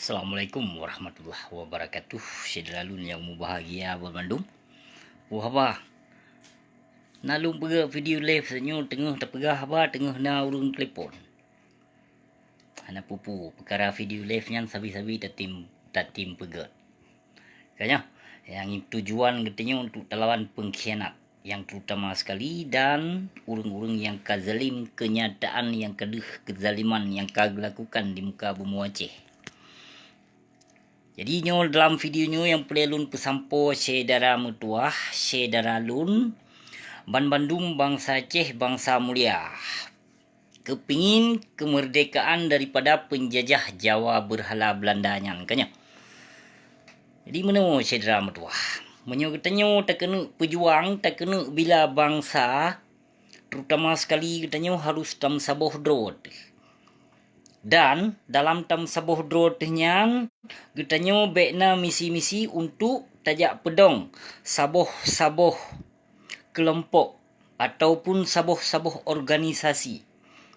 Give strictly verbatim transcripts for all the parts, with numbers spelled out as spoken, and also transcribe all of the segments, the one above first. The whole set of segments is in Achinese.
Assalamualaikum warahmatullahi wabarakatuh. Syedara lôn nyang mubahagia banmandum. Peue haba? Na lôn peugah video live tanyoe teungoh tapeugah haba, teungoh na ureuëng telepon. Hana peue-peue, peukara video live nyan sabe-sabe tatem, tatem peugét. Ka nyoe, nyang tujuan geutanyoe untuk talawan pengkhianat, yang terutama sekali dan ureuëng-ureuëng nyang ka zalim, kenyataan nyang ka deuh kezaliman nyang ka geulakukan di muka bumoe Aceh. Jadi nyoe dalam video nyoe nyang peureulée lôn peusampoe syedara meutuwah, syedara lôn, banmandum bansa Aceh, bansa mulia. Keupingin keumeurdekaan daripada peunjajah Jawa beurhala Beulanda nyan, ka nyoe. Jadi meunoe syedara meutuwah, meunyoe geutanyoe takeuneuk peujuang, takeuneuk bila bansa, terutama sekali geutanyoe harus tameusaboh droe teuh. Dan dalam tameusaboh droe teuh nyan, geutanyoe bék na misi-misi untuk tajak peudong saboh-saboh keulompok ataupun saboh-saboh organisasi.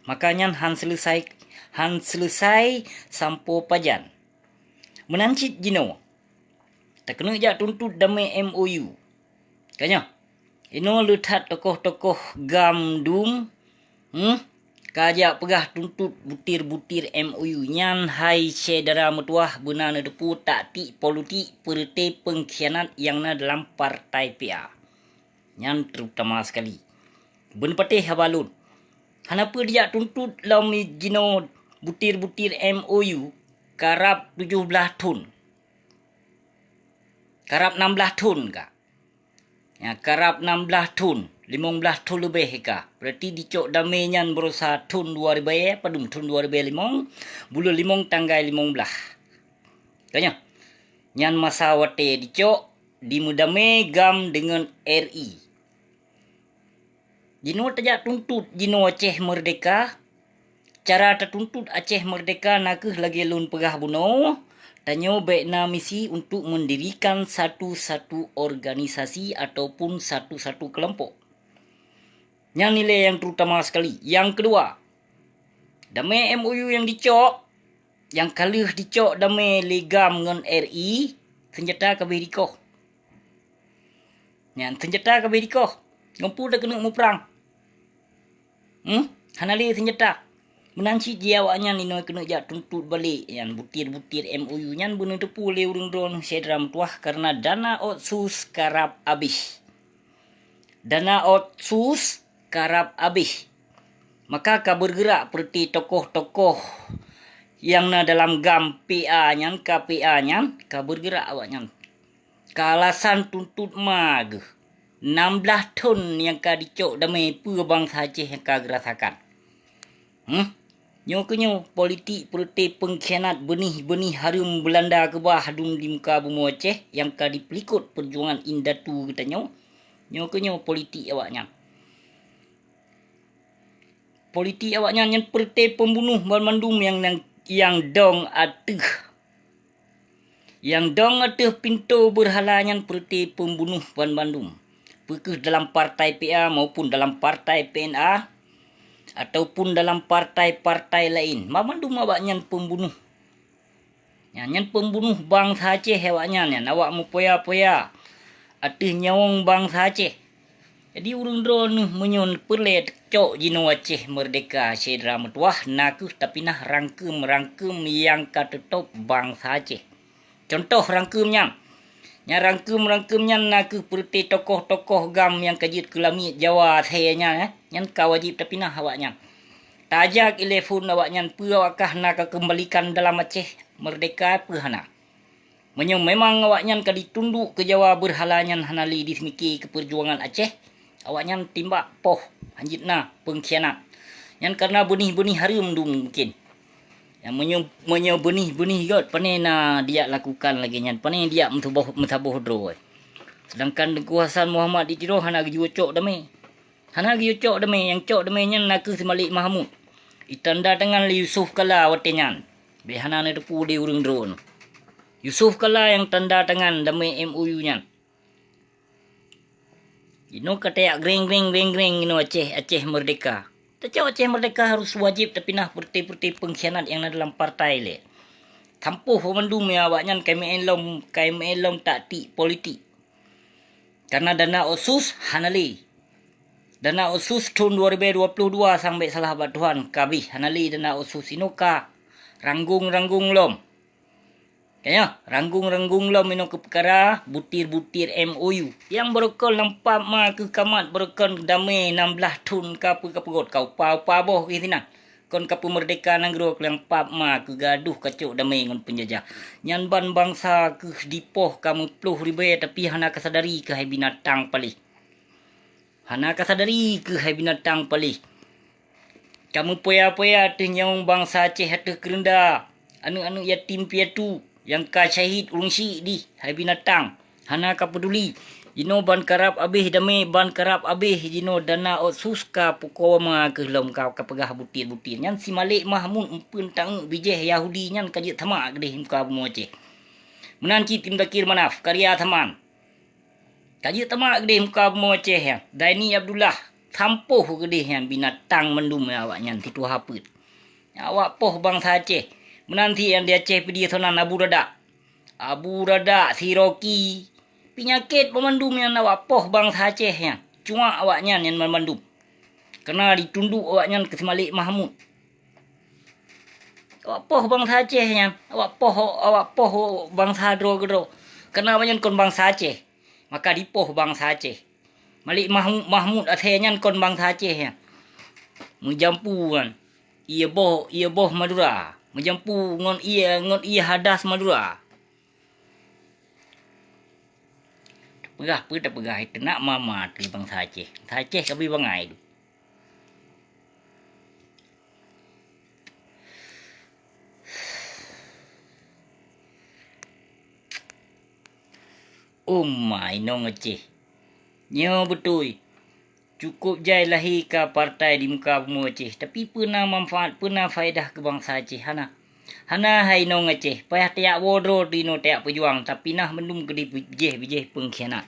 Maka nyan han seuleusai, han seuleusai sampoe pajan. Meunan cit jinoe, takeuneuk jak tuntot damé M O U. Ka nyoe, inoe le that tokoh-tokoh GAM dum, hmm, ka jak peugah tuntot butir-butir M O U nyan, hai syedara meutuwah, beuna neuteupeue taktik politik peureuté peungkhianat nyang na dalam partai P A. Nyan terutama sekali. Beuneupatéh haba lôn. Hana peue dijak tuntot lom jinoe butir-butir M O U karab tujoh blaih thon. Karab nam blaih thon ka. Ya, karab nam blaih thon, limong blaih thon leubeh ka. Berarti dicok damé nyan baroesa thon dua ribèe, padum thon dua ribèe limong, buleuen limong tanggai limong blaih. Ka nyoe, nyan masa watée dicok dimeudamé GAM deungon R I. Jinoe tajak tuntot jinoe Aceh Merdeka. Cara tatuntot Aceh Merdeka na kheueh lagée lôn peugah bunoe, tanyoe bék na misi untuk mendirikan satu-satu organisasi ataupun satu-satu kelompok. Nyan nilai nyang terutama sekali. Nyang keudua, damé M O U nyang dicok, nyang ka lheueh dicok damé lé GAM ngon R I, seunjata ka abéh dikoh. Nyan seunjata ka abéh dikoh, ngon peue takeuneuk muprang? Hmm? Hana lé seunjata. Meunan cit jih awaknyan inoe keuneuk jak tuntot balek nyan butir-butir M O U nyan, beuneuteupeu lé ureuëng droeneuh syedara meutuwah, kareuna dana otsus karab abéh. Dana otsus karab abéh. Maka ka beurgeurak peureuté tokoh-tokoh nyang na dalam GAM P A nyan, ka P A nyan, ka beurgeurak awaknyan. Ka alasan tuntot ma geuh. Nam blaih thon nyang ka dicok damé peue bansa Aceh nyang ka geurasakan. Hmm? Nyoe keuh nyoe politik peureuté peungkhianat beunih-beunih hareuem Beulanda keubah dum di muka bumoe Aceh nyang ka dipeulikot peujuangan indatu geutanyoe. Nyoe keuh nyoe politik awaknyan. Politik awaknyan nyan peureuté peumbunoh banmandum nyang, nyang, nyang dong ateueh. Nyang dong ateueh pintoe beurhala nyan peureuté peumbunoh banmandum. Peu kheueh dalam partai P A maupun dalam partai P N A, ataupun dalam partai-partai laén, banmandum awaknyan peumbunoh. Nyan, nyan peumbunoh bansa Aceh awaknyan nyan, awak meupoya-poya ateueh nyawöng bansa Aceh. Jadi ureuëng droeneuh meunyoe peureulée cok jinoe Aceh Merdeka syedara meutuwah, na kheueh tapinah rangkeum-rangkeum nyang ka teutôb bansa Aceh. Cuntoh rangkeum nyan. Nyan rangkeum-rangkeum nyan na kheueh peureuté tokoh-tokoh GAM nyang ka jeuet keu lamiet Jawa asée nyan, eh. Nyan ka wajéb tapinah awaknyan. Tajak ilée phon awaknyan peue awak kah na ka keumbalikan dalam Aceh Merdeka peue hana. Meunyoe memang awaknyan ka ditunduk keu Jawa beurhala nyan hana lé diseumiké keu peujuangan Aceh, awaknyan timbak poh hanjeuet na peungkhianat. Nyan kareuna beunih-beunih hareuem dum mungken. Nyang meunyoe, meunyoe beunih-beunih göt, pane na dijak lakukan lagée nyan, pane dijak meusaboh, meusaboh droe. Seudangkan Teungku Hasan Muhammad di Tiro hana geujok damé. Hana geuyue cok damé, nyang cok damé nyan na kheueh si Malik Mahmud. Itanda tangan lé Yusuf Kala watée nyan. Bék hana neuteupeue lé ureuëng droeneuh. Yusuf Kala nyang tanda tangan damé M O U nyan. Inoe ka tajak greng-greng, greng-greng inoe Aceh, Aceh Merdeka. Tacok Aceh Merdeka harus wajéb tapinah peureuté-peureuté peungkhianat nyang na dalam partai lé. Sampôh mandum ya awaknyan ka meu'en lom, ka meu'en lom taktik politik. Karena dana otsus hana lé. Dana otsus thon dua ribèe dua ploh dua sang bèk salah bak Tuhan ka abéh, hana lé dana otsus, inoe ka ranggong-ranggong lom. Ka nyoe, ranggong-ranggong lom inoe keu peukara butir-butir M O U. Nyang barokon lam pap ma keuh ka mat barokon damé nam blaih thon ka peu-, ka peugot ka upa-upa boh keuh sinan. Kon ka peumeurdeka nanggroe keu lam pap ma keuh gadoh kacok damé ngon peunjajah. Nyan ban bansa keuh dipoh ka meuploh ribèe tapi hana ka sadari keuh hai binatang paléh. Hana ka sadari keuh hai binatang paléh. Ka meupoya-poya ateueh nyawöng bansa Aceh ateueh keureunda, aneuëk-aneuëk yatim piatu nyang ka syahid ureuëng syik dih hai binatang. Hana ka peuduli. Jinoe ban karab abéh damé, ban karab abéh jinoe dana otsus ka pukoe ma keuh lom ka, ka peugah butir-butir. Nyan si Malik Mahmud eumpeuen tangeuk bijéh Yahudi nyan ka jeuet sama keudeh muka bumoe Aceh. Meunan cit Tim Dakir Manaf, karya Saman. Ka jeuet teuma keudeh muka bumoe Aceh nyan. Zaini Abdullah, sampôh keudeh nyan binatang mandum awaknyan situha peuet. Awak poh bansa Aceh. Meunan cit nyang di Aceh Pidie Sonan Abu Radak. Abu Radak, si Rocky. Peunyakét banmandum nyan awak poh bansa Aceh nyan. Cuak awaknyan nyan banmandum. Keureuna ditunduk awaknyan keu si Malik Mahmud. Awak poh bansa Aceh nyan, awak poh, awak poh bansa droe keudroe. Keureuna awaknyan kon bansa Aceh, maka dipoh bansa Aceh. Malik Mahmud, Mahmud asèe nyan kon bansa Aceh nyan. Meujampu ngon ié boh, ié boh Madura. Meujampu ngon ié, ngon ié hadas Madura. Peugah peue tapeugah, teunak mama teuh bansa Aceh. Bansa Aceh ka bri bangai tu. Oh ma inong Aceh. Nyoe beutôi. Cukôp jai lahé ka partai di muka bumoe Aceh, tapi peue na manfaat, peue na faedah keu bansa Aceh? Hana. Hana hai inong Aceh, payah tajak woe droe teuh inoe tajak peujuang, tapi nah mandum keudeh bijéh-bijéh peungkhianat.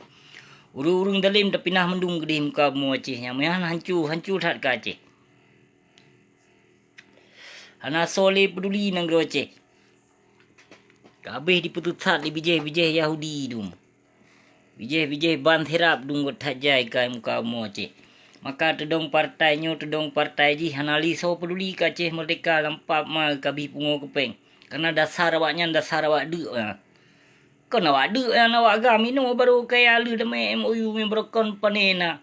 Ureuëng-ureuëng dalém tapi nah mandum keudeh muka bumoe Aceh nyang meuhan hanco, hanco that keu Aceh. Hana soe lé peuduli nanggroe Aceh. Ka abéh dipeuteutat lé bijéh-bijéh Yahudi dum. Bijéh-bijéh ban sirab dum gét that jai ka muka bumoe Aceh. Maka teudong partai nyoe, teudong partai jih hana lé soe peuduli keu Aceh meurdeka lam pap ma ka bri pungo keupeng. Karena dasar awaknyan dasar awak deuk, ya. Kon awak deuk nyan awak GAM inoe barô kaya lheueh damé M O U meubarokon pané na.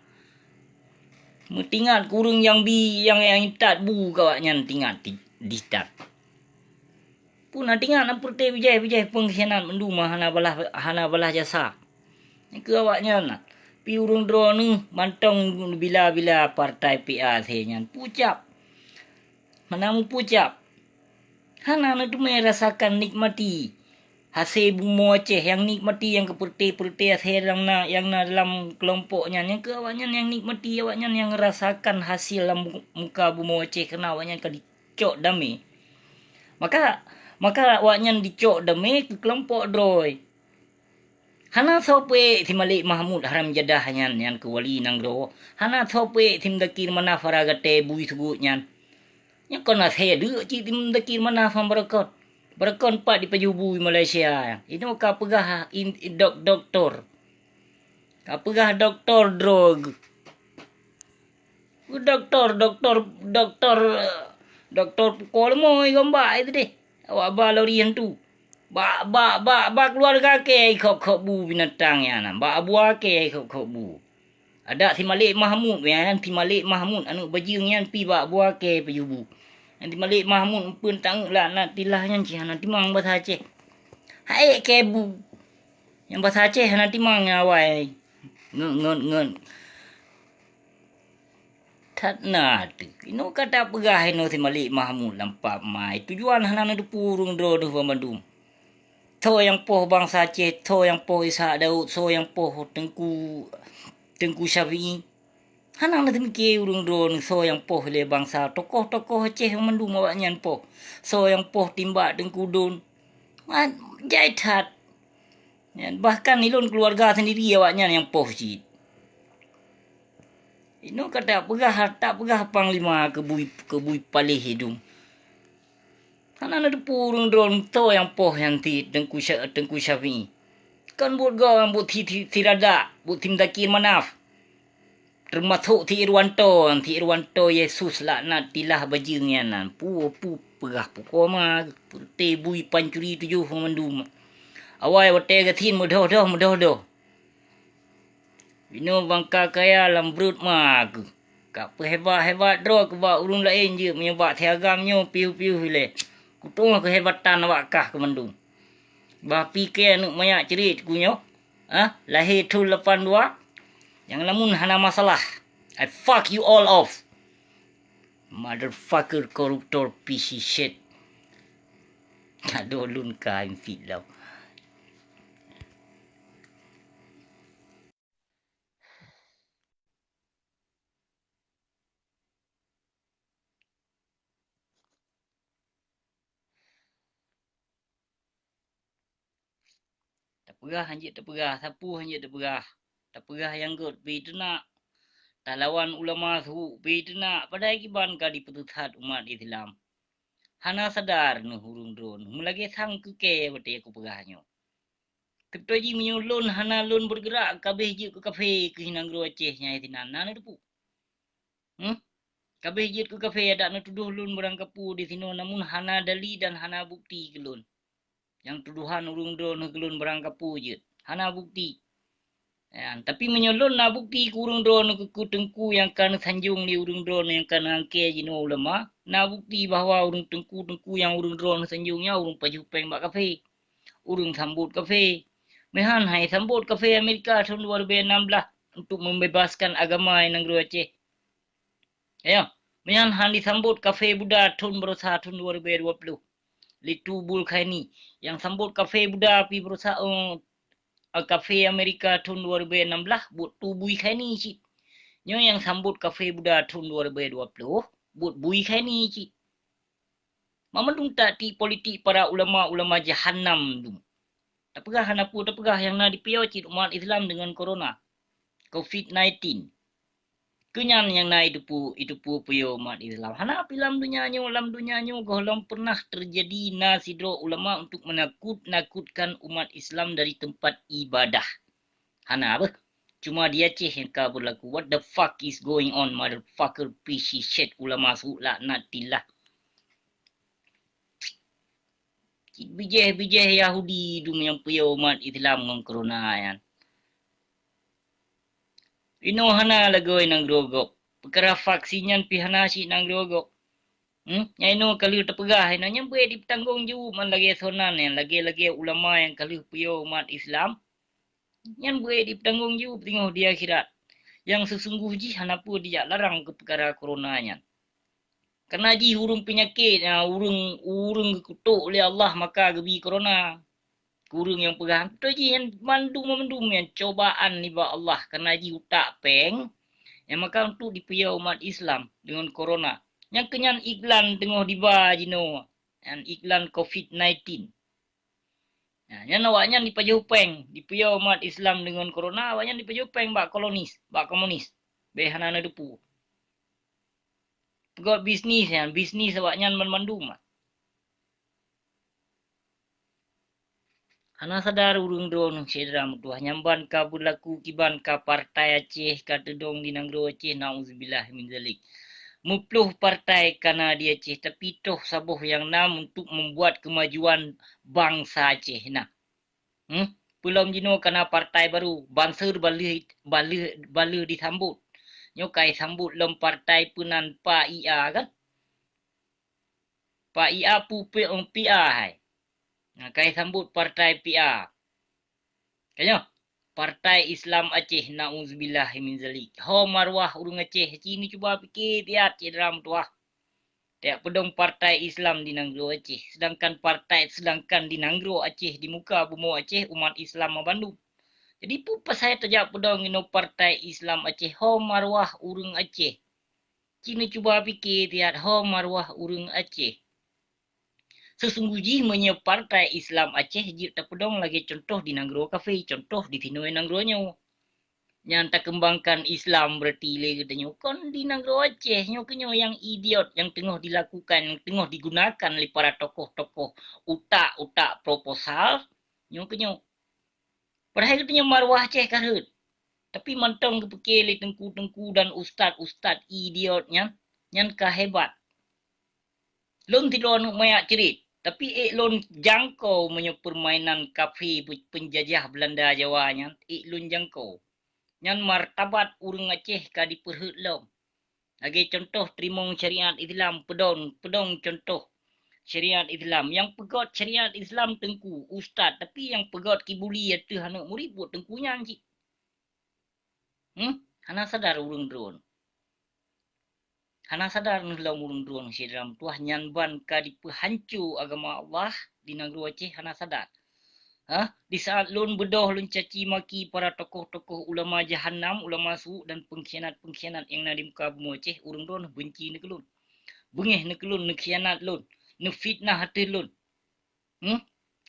Meutingat keu ureuëng nyang bi, nyang, nyang intat bu keu awaknyan tingat di, ditat. Peue na tingat na peureute bijéh-bijéh peungkhianat mandum hana balah, hana balah jasa. Nyan keu awaknyan na. Pi ureuëng droeneuh mantong bila-bila partai P A C nyan pucap. Hana meupucap. Hana neuteumé rasakan nikmati hasé bumoe Aceh nyang nikmati nyang keu peureute-peureute asèe nyang na, nyang na dalam keulompok nyan. Nyang keu awaknyan nyang nikmati, awaknyan nyang rasakan hasil lam mu-, muka bumoe Aceh keureuna awaknyan ka dicok damé. Maka, maka awaknyan dicok damé keu keulompok droe. Hana soe peuék si Malik Mahmud haram jadah nyan, nyan keu wali nanggroe. Hana soe peuék si Mudakir Manaf hara gaté bui sugot nyan. Nyan kon asèe deuk cit si Mudakir Manaf ngon Barakot. Barakot pat jipajoh bui Malaysia. Inoe ka peugah in, in dok-, doktor. Ka peugah doktor droe. Doktor, doktor, doktor, doktor pukoe leumoi gombak itu deh. Awak ba lori hantu. Bak, bak, bak, bak keuluwarga kèe ikhop-khop bu binatang nyan, bak abua kèe ikhop-khop bu. Adak si Malik Mahmud nyan, si Malik Mahmud aneuëk bajeueng nyan pi bak abua kèe pajoh bu. Nyan si Malik Mahmud eumpeuen tangeuk laknatillah nyan cit hana timang basa Aceh. Hai kèe bu. Nyang basa Aceh hana timang nyan awai. Ngon, ngon, ngon. That na teuh. Inoe ka tapeugah inoe si Malik Mahmud lam pap mai. Tujuan hana neuteupeue ureuëng droeneuh banmandum. Soe nyang poh bansa Aceh, soe nyang poh Ishak Daud, soe nyang poh Teungku, Teungku Syafi'i. Hana neuteumiké ureuëng droeneuh soe nyang poh lé bansa. Tokoh-tokoh Aceh mandum awaknyan poh. Soe nyang poh Timbak Teungku Don. Ma-, jai that. Nyan, bahkan ilôn keuluwarga sendiri awaknyan nyang poh cit. Inoe ka tapeugah, tapeugah panglima keu bui, keu bui paléh idong. Hana neuteupeue ureuëng droeneuh toh nyang poh nyan cit Teungku Sya-, Teungku Syafi'i. Kon buet gob nyang buet si, si, si Radak, buet si Muzakir Manaf. Teumasok si Irwanto, si Irwanto Yesus laknat tilah bajeueng nyan nan. Pu, pu, peugah pukoe ma, peureute bui pancuri tujoh mandum. Awai watée gasien meudoh-doh, meudoh-doh. Inoe bangka kaya lam breuet ma keuh. Ka peuhebat-hebat droe keu bak ureuëng laén jeuet meunyoe bak si agam nyoe piôh-piôh ilée. Kutuoh keuhebatan awak kah keu mandum. Bah pike aneuëk manyak crit ku nyoe. Ah, lahé thon lapan dua. Nyang lamun hana masalah. I fuck you all off. Motherfucker, koruptor, piece of shit. Adoe lôn ka infit lau. Tapeugah hanjeuet tapeugah, sapeue hanjeuet tapeugah. Tapeugah nyang gét pi teunak. Talawan ulama su pi teunak, padahai kiban ka dipeusisat umat Islam. Hana sadar neuh ureuëng droeneuh, meulagée sang keukée watée kupeugah nyoe. Teupeuteuji meunyoe lôn hana lôn beurgeurak kabeh jeuet keu kafé keuh nanggroe Aceh nyang sinan, na neuteupeue? Hmm? Kabeh jeuet keu kafé, adak neutudôh lôn barangkapeue disinoe, namun hana dali dan hana bukti keu lôn. Nyang tudohan ureuëng droeneuh keu lôn barangkapeue jeuet, hana bukti. Nyan, tapi meunyoe lôn na bukti keu ureuëng droeneuh keu, keu teungku nyang ka neusanjong lé ureuëng droeneuh nyang ka neuangkée jinoe ulama, na bukti bahwa ureuëng teungku-teungku nyang ureuëng droeneuh sanjong nyan ureuëng pajoh péng bak kafé, ureuëng sambot kafé. Meuhan hai sambot kafé Amerika thon dua ribée nam blaih untuk membebaskan agama i nanggroe Aceh. Nyoe, meunyan han disambot kafé Buddha thon baroesa thon dua ribée dua ploh. Lé Tu Bui Khaini, nyang sambot kafé Buddha pi baroesa, eh, kafé Amerika thon dua ribée nam blaih buet Tu Bui Khaini cit. Nyoe nyang sambot kafé Buddha thon dua ribée dua ploh buet Bui Khaini cit. Mamandum taktik politik para ulama-ulama jahannam dum. Tapeugah hana peue tapeugah nyang na dipiôh cit umat Islam deungon corona, covid nineteen. Keu nyan nyang na iteupeue, iteupeue piôh umat Islam. Hana pi lam donya nyoe, lam donya nyoe gohlom pernah terjadi na sidroe ulama untuk menakut-nakutkan umat Islam dari tempat ibadah. Hana beuh. Cuma di Aceh nyang ka berlaku. What the fuck is going on, motherfucker, piece of shit, ulama su laknatillah. Cit bijéh-bijéh Yahudi dum nyang piôh umat Islam ngon corona nyan. Inoe hana lagée nanggroe gob. Peukara vaksin nyan pi hana cit nanggroe gob. Hmm? Nyang inoe ka lheueh tapeugah inoe nyan beu dipeutanggong jaweueb man lagée soe nan nyan, lagée-lagée ulama nyang ka lheueh piôh umat Islam. Nyan beu dipeutanggong jaweueb teungoh di akhirat. Nyang seusunggoh jih hana peue dijak larang keu peukara corona nyan. Kareuna jih ureuëng peunyakét, ah, ureuëng, ureuëng geukutôk lé Allah maka geubi corona. Keu ureuëng nyang peugah, beutôi jih nyan mandum-mandum nyan cobaan nibak Allah, kareuna jih utak péng, nyang maka untuk dipiôh umat Islam deungon corona. Nyang keu nyan iklan teungoh diba jinoe, nyan iklan covid nineteen. Nah, nyan awaknyan dipajoh péng, dipiôh umat Islam deungon corona, awaknyan dipajoh péng bak kolonis, bak komunis. Beh hana neuteupeue. Peugöt bisnis nyan, bisnis awaknyan banmandum. Hana sadar ureuëng droeneuh syedara meutuwah, nyang ban ka beulaku kiban ka partai Aceh ka teudong di nanggroe Aceh, nauzubillah min zalik. Meuploh partai ka na di Aceh, tapi toh saboh nyang na untuk membuat kemajuan bansa Aceh na. Hmm? Peulom jinoe ka na partai baru, banser baleuh, baleuh, baleuh disambot. Nyoe ka isambot lom partai peunan P I A kan? P I A pu P, P A hai. Nah, ka isambot partai P I A. Ka nyoe, Partai Islam Aceh, nauzubillah min zalik. Ho marwah ureuëng Aceh, ci neucuba pike tiat cit dalam tuah. Tiap peudong partai Islam di nanggroe Aceh, sedangkan partai, sedangkan di nanggroe Aceh, di muka bumoe Aceh, umat Islam mabandum. Jadi, peue pasai tajak peudong inoe Partai Islam Aceh, ho marwah ureuëng Aceh? Ci neucuba pike tiat ho marwah ureuëng Aceh. Seusunggoh jih meunyoe Partai Islam Aceh jeuet tapeudong lagée cuntoh di nanggroe kafé, cuntoh di sinoe nanggroe nyoe. nyang takeumbangkan Islam berarti lé geutanyoe. Kon di nanggroe Aceh nyoe keunyoe nyang idiot nyang teungoh dilakukan, nyang teungoh digunakan lé para tokoh-tokoh utak-utak proposal nyoe keunyoe. Padahai geutanyoe maruah Aceh ka rhot. Tapi mantong geupike lé teungku-teungku dan ustaz-ustaz idiot nyan, nyan ka hebat. Lôn sidroe aneuk manyak crit, tapi ék lôn jangko meunyoe peurmainan kafé pe-, peunjajah Beulanda Jawa nyan, ék lôn jangko. Nyan martabat ureuëng Aceh ka dipeurhot lom. Lagée contoh teurimong syariat Islam, peudong, peudong contoh syariat Islam. Nyang peugét syariat Islam teungku, ustaz, tapi nyang peugét kibuli ateueh aneuk murit buet teungku nyan cit. Hmm? Hana sadar ureuëng droeneuh. Hana sadar neuh lom ureuëng droeneuh syedara meutuwah nyan ban ka dipeuhanco agama Allah di nanggroe Aceh hana sadar. Ha? Di saat lôn beudôh lôn caci maki para tokoh-tokoh ulama jahanam, ulama su' dan pengkhianat-pengkhianat nyang na di muka bumoe Aceh, ureuëng droeneuh beunci neuh keu lôn. Beungéh neuh keu lôn, neukhianat lôn, neufitnah ateueh lôn. Hmm?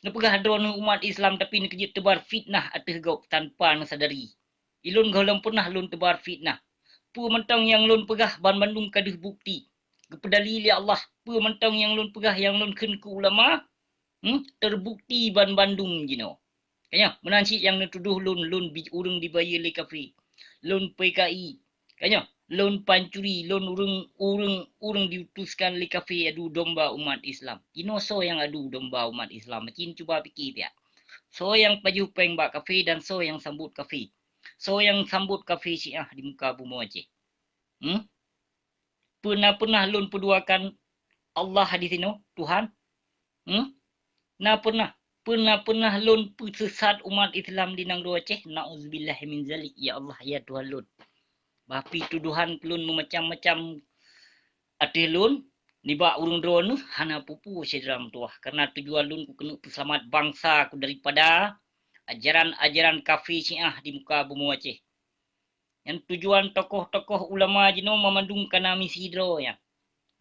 Neupeugah droeneuh umat Islam tapi neukeujeuet teubar fitnah ateueh gob tanpa neusadari. Ilôn gohlom peunah lôn teubar fitnah. Peue mantong nyang lôn peugah banmandum ka deuh bukti. Geupeudali lé Allah, peue mantong nyang lôn peugah nyang lôn kheun keu ulama, hmm, teubukti banmandum jinoe. Ka nyoe, meunan cit nyang neutudoh lôn, lôn bi-, ureuëng dibayeue lé kafé. Lôn P K I. Ka nyoe, lôn pancuri, lôn ureuëng, ureuëng, ureuëng diutuskan lé kafé adu domba umat Islam. Inoe soe nyang adu domba umat Islam? Macin cuba pike piak. Soe nyang pajoh péng bak kafé dan soe nyang sambot kafé? Soe nyang sambot kafé Syiah di muka bumoe Aceh? Hmm? Peue na peunah lôn peuduakan Allah di sinoe, Tuhan? Hmm? Na peunah, peue na peunah lôn peuseusat umat Islam di nanggroe Aceh? Nauzubillahi min zalik, ya Allah, ya Tuhan lôn. Bah pih tudohan keu lôn meumacam-macam ateueh lôn nibak ureuëng droeneuh hana peue-peue syedara meutuwah, kareuna tujuan lôn keu keuneuk peuseulamat bansa keu daripada ajaran-ajaran kafé Syiah di muka bumoe Aceh. Nyan tujuan tokoh-tokoh ulama jinoe mamandum kana misi droe nyan.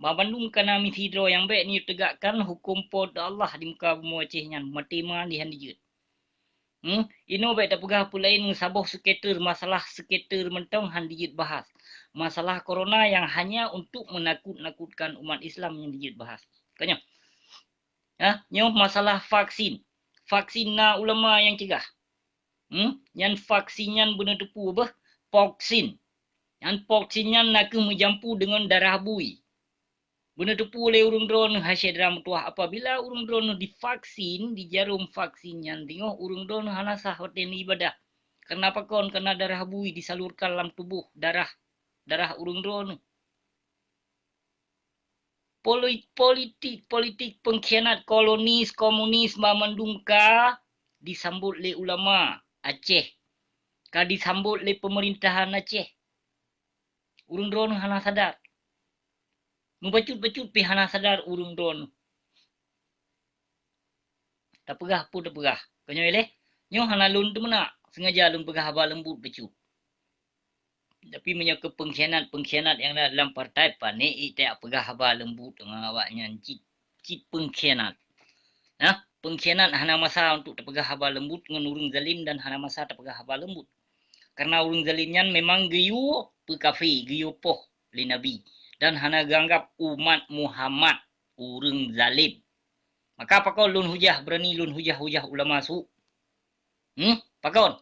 Mamandum kana misi droe nyang bék neuyue teugakkan huköm Po teu Allah di muka bumoe Aceh nyan, maté ma lé han dijeuet. Hmm, inoe bék tapeugah peue laén meusaboh seuketer, masalah seuketer mantong han dijeuet bahas. Masalah corona nyang hanya untuk menakut-nakutkan umat Islam nyang dijeuet bahas. Ka nyoe. Ha, nyoe masalah vaksin. Vaksin na ulama nyang cegah. Hmm? Nyan vaksin nyan beuneuteupeu beuh, poksin. Nyan poksin nyan nakeuh meujampu deungon darah bui. Beuneuteupeu lé ureuëng droeneuh hai syedara meutuwah, apabila ureuëng droeneuh divaksin, dijarom vaksin nyan teungoh ureuëng droeneuh hana sah watée neuibadah. Kareuna pakon? Kareuna darah bui disalurkan lam tuboh darah, darah ureuëng droeneuh. Poli-, politik-politik pengkhianat kolonis, komunis, mamandum ka disambot lé ulama Aceh, ka disambot lé pemerintahan Aceh. Ureuëng droeneuh hana sadar. Meubacut-bacut pih hana sadar ureuëng droeneuh. Tapeugah peue tapeugah. Ka nyoe ilée, nyoe hana lôn teumeunak, sengaja lôn peugah haba leumbut bacut. Tapi meunyoe keu pengkhianat-pengkhianat nyang na dalam partai, pané itak peugah haba leumbut ngon awaknyan cit, cit pengkhianat. Nah, pengkhianat hana masa untuk tapeugah haba leumbut ngon ureuëng zalim dan hana masa tapeugah haba leumbut. Kareuna ureuëng zalim nyan memang geuyue peukafé, geuyue poh lé Nabi dan hana geuanggab umat Muhammad ureuëng zalim. Maka pakon lôn hujah, beurani lôn hujah-hujah ulama su'? Hmm? Pakon?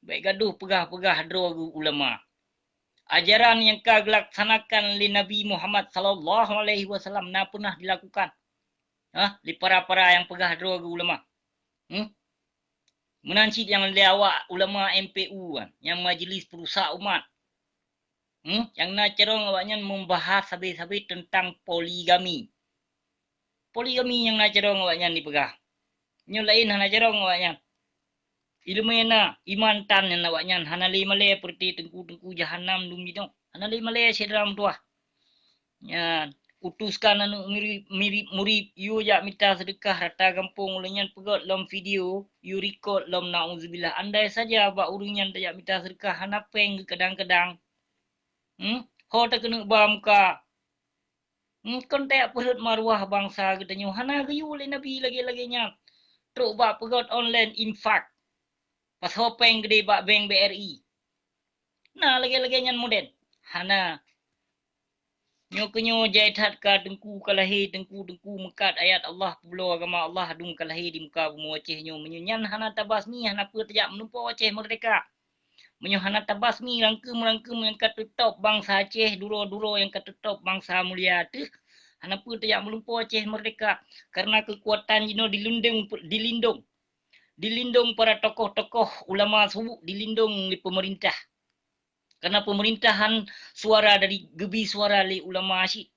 Bék gadoh peugah-peugah droe geu ulama. Ajaran nyang ka geulaksanakan lé Nabi Muhammad sallallahu alaihi wasallam na peunah dilakukan, ha, lé para-para nyang peugah droe geu ulama. Hmm? Meunan cit nyang lé awak ulama M P U kan, nyang majlis peurusak umat. Hmm? Nyang na carông awaknyan membahas sabe-sabe teuntang poligami. Poligami nyang na carông awaknyan dipeugah. Nyoe laén hana carông awaknyan. Ileumé na, iman tan nyan awaknyan hana lé malée peureuté teungku-teungku jahanam dum jinoe. Hana lé malée syedara meutuwah. Nyan, utuskan aneuk mirip, mirip murit, yue jak mita seudeukah rata gampông, lheueh nyan peugét lom video, yue rikot lom, nauzubillah. Andai saja bak ureuëng nyan tajak mita seudeukah hana péng geukadang-kadang. Hmm? Ho takeuneuk ba muka. Hmm, kon tajak peurhot maruah bansa geutanyoe, hana geuyue lé Nabi lagée-lagée nyan. Trok bak peugét online infak. Pasoe péng keudeh bak bank B R I. Na lagée-lagée nyan model. Hana. Nyoe keu nyoe jai that ka teungku ka lahé, teungku-teungku meukat ayat Allah, peubloe agama Allah, dum ka lahé di muka bumoe Aceh nyoe. Meunyoe nyan hana tabasmi, hana peue tajak meulumpoe Aceh meurdeka. Meunyoe hana tabasmi rangkeum-rangkeum nyang ka teutôb bansa Aceh, duro-duro nyang ka teutôb bansa mulia teuh, hana peue tajak meulumpoe Aceh meurdeka. Karena keukuatan jinoe dilindong, dilindong. Dilindong para tokoh-tokoh ulama su, dilindong lé peumeurintah. Karena peumeurintah han suara dari, geubi suara lé ulama cit.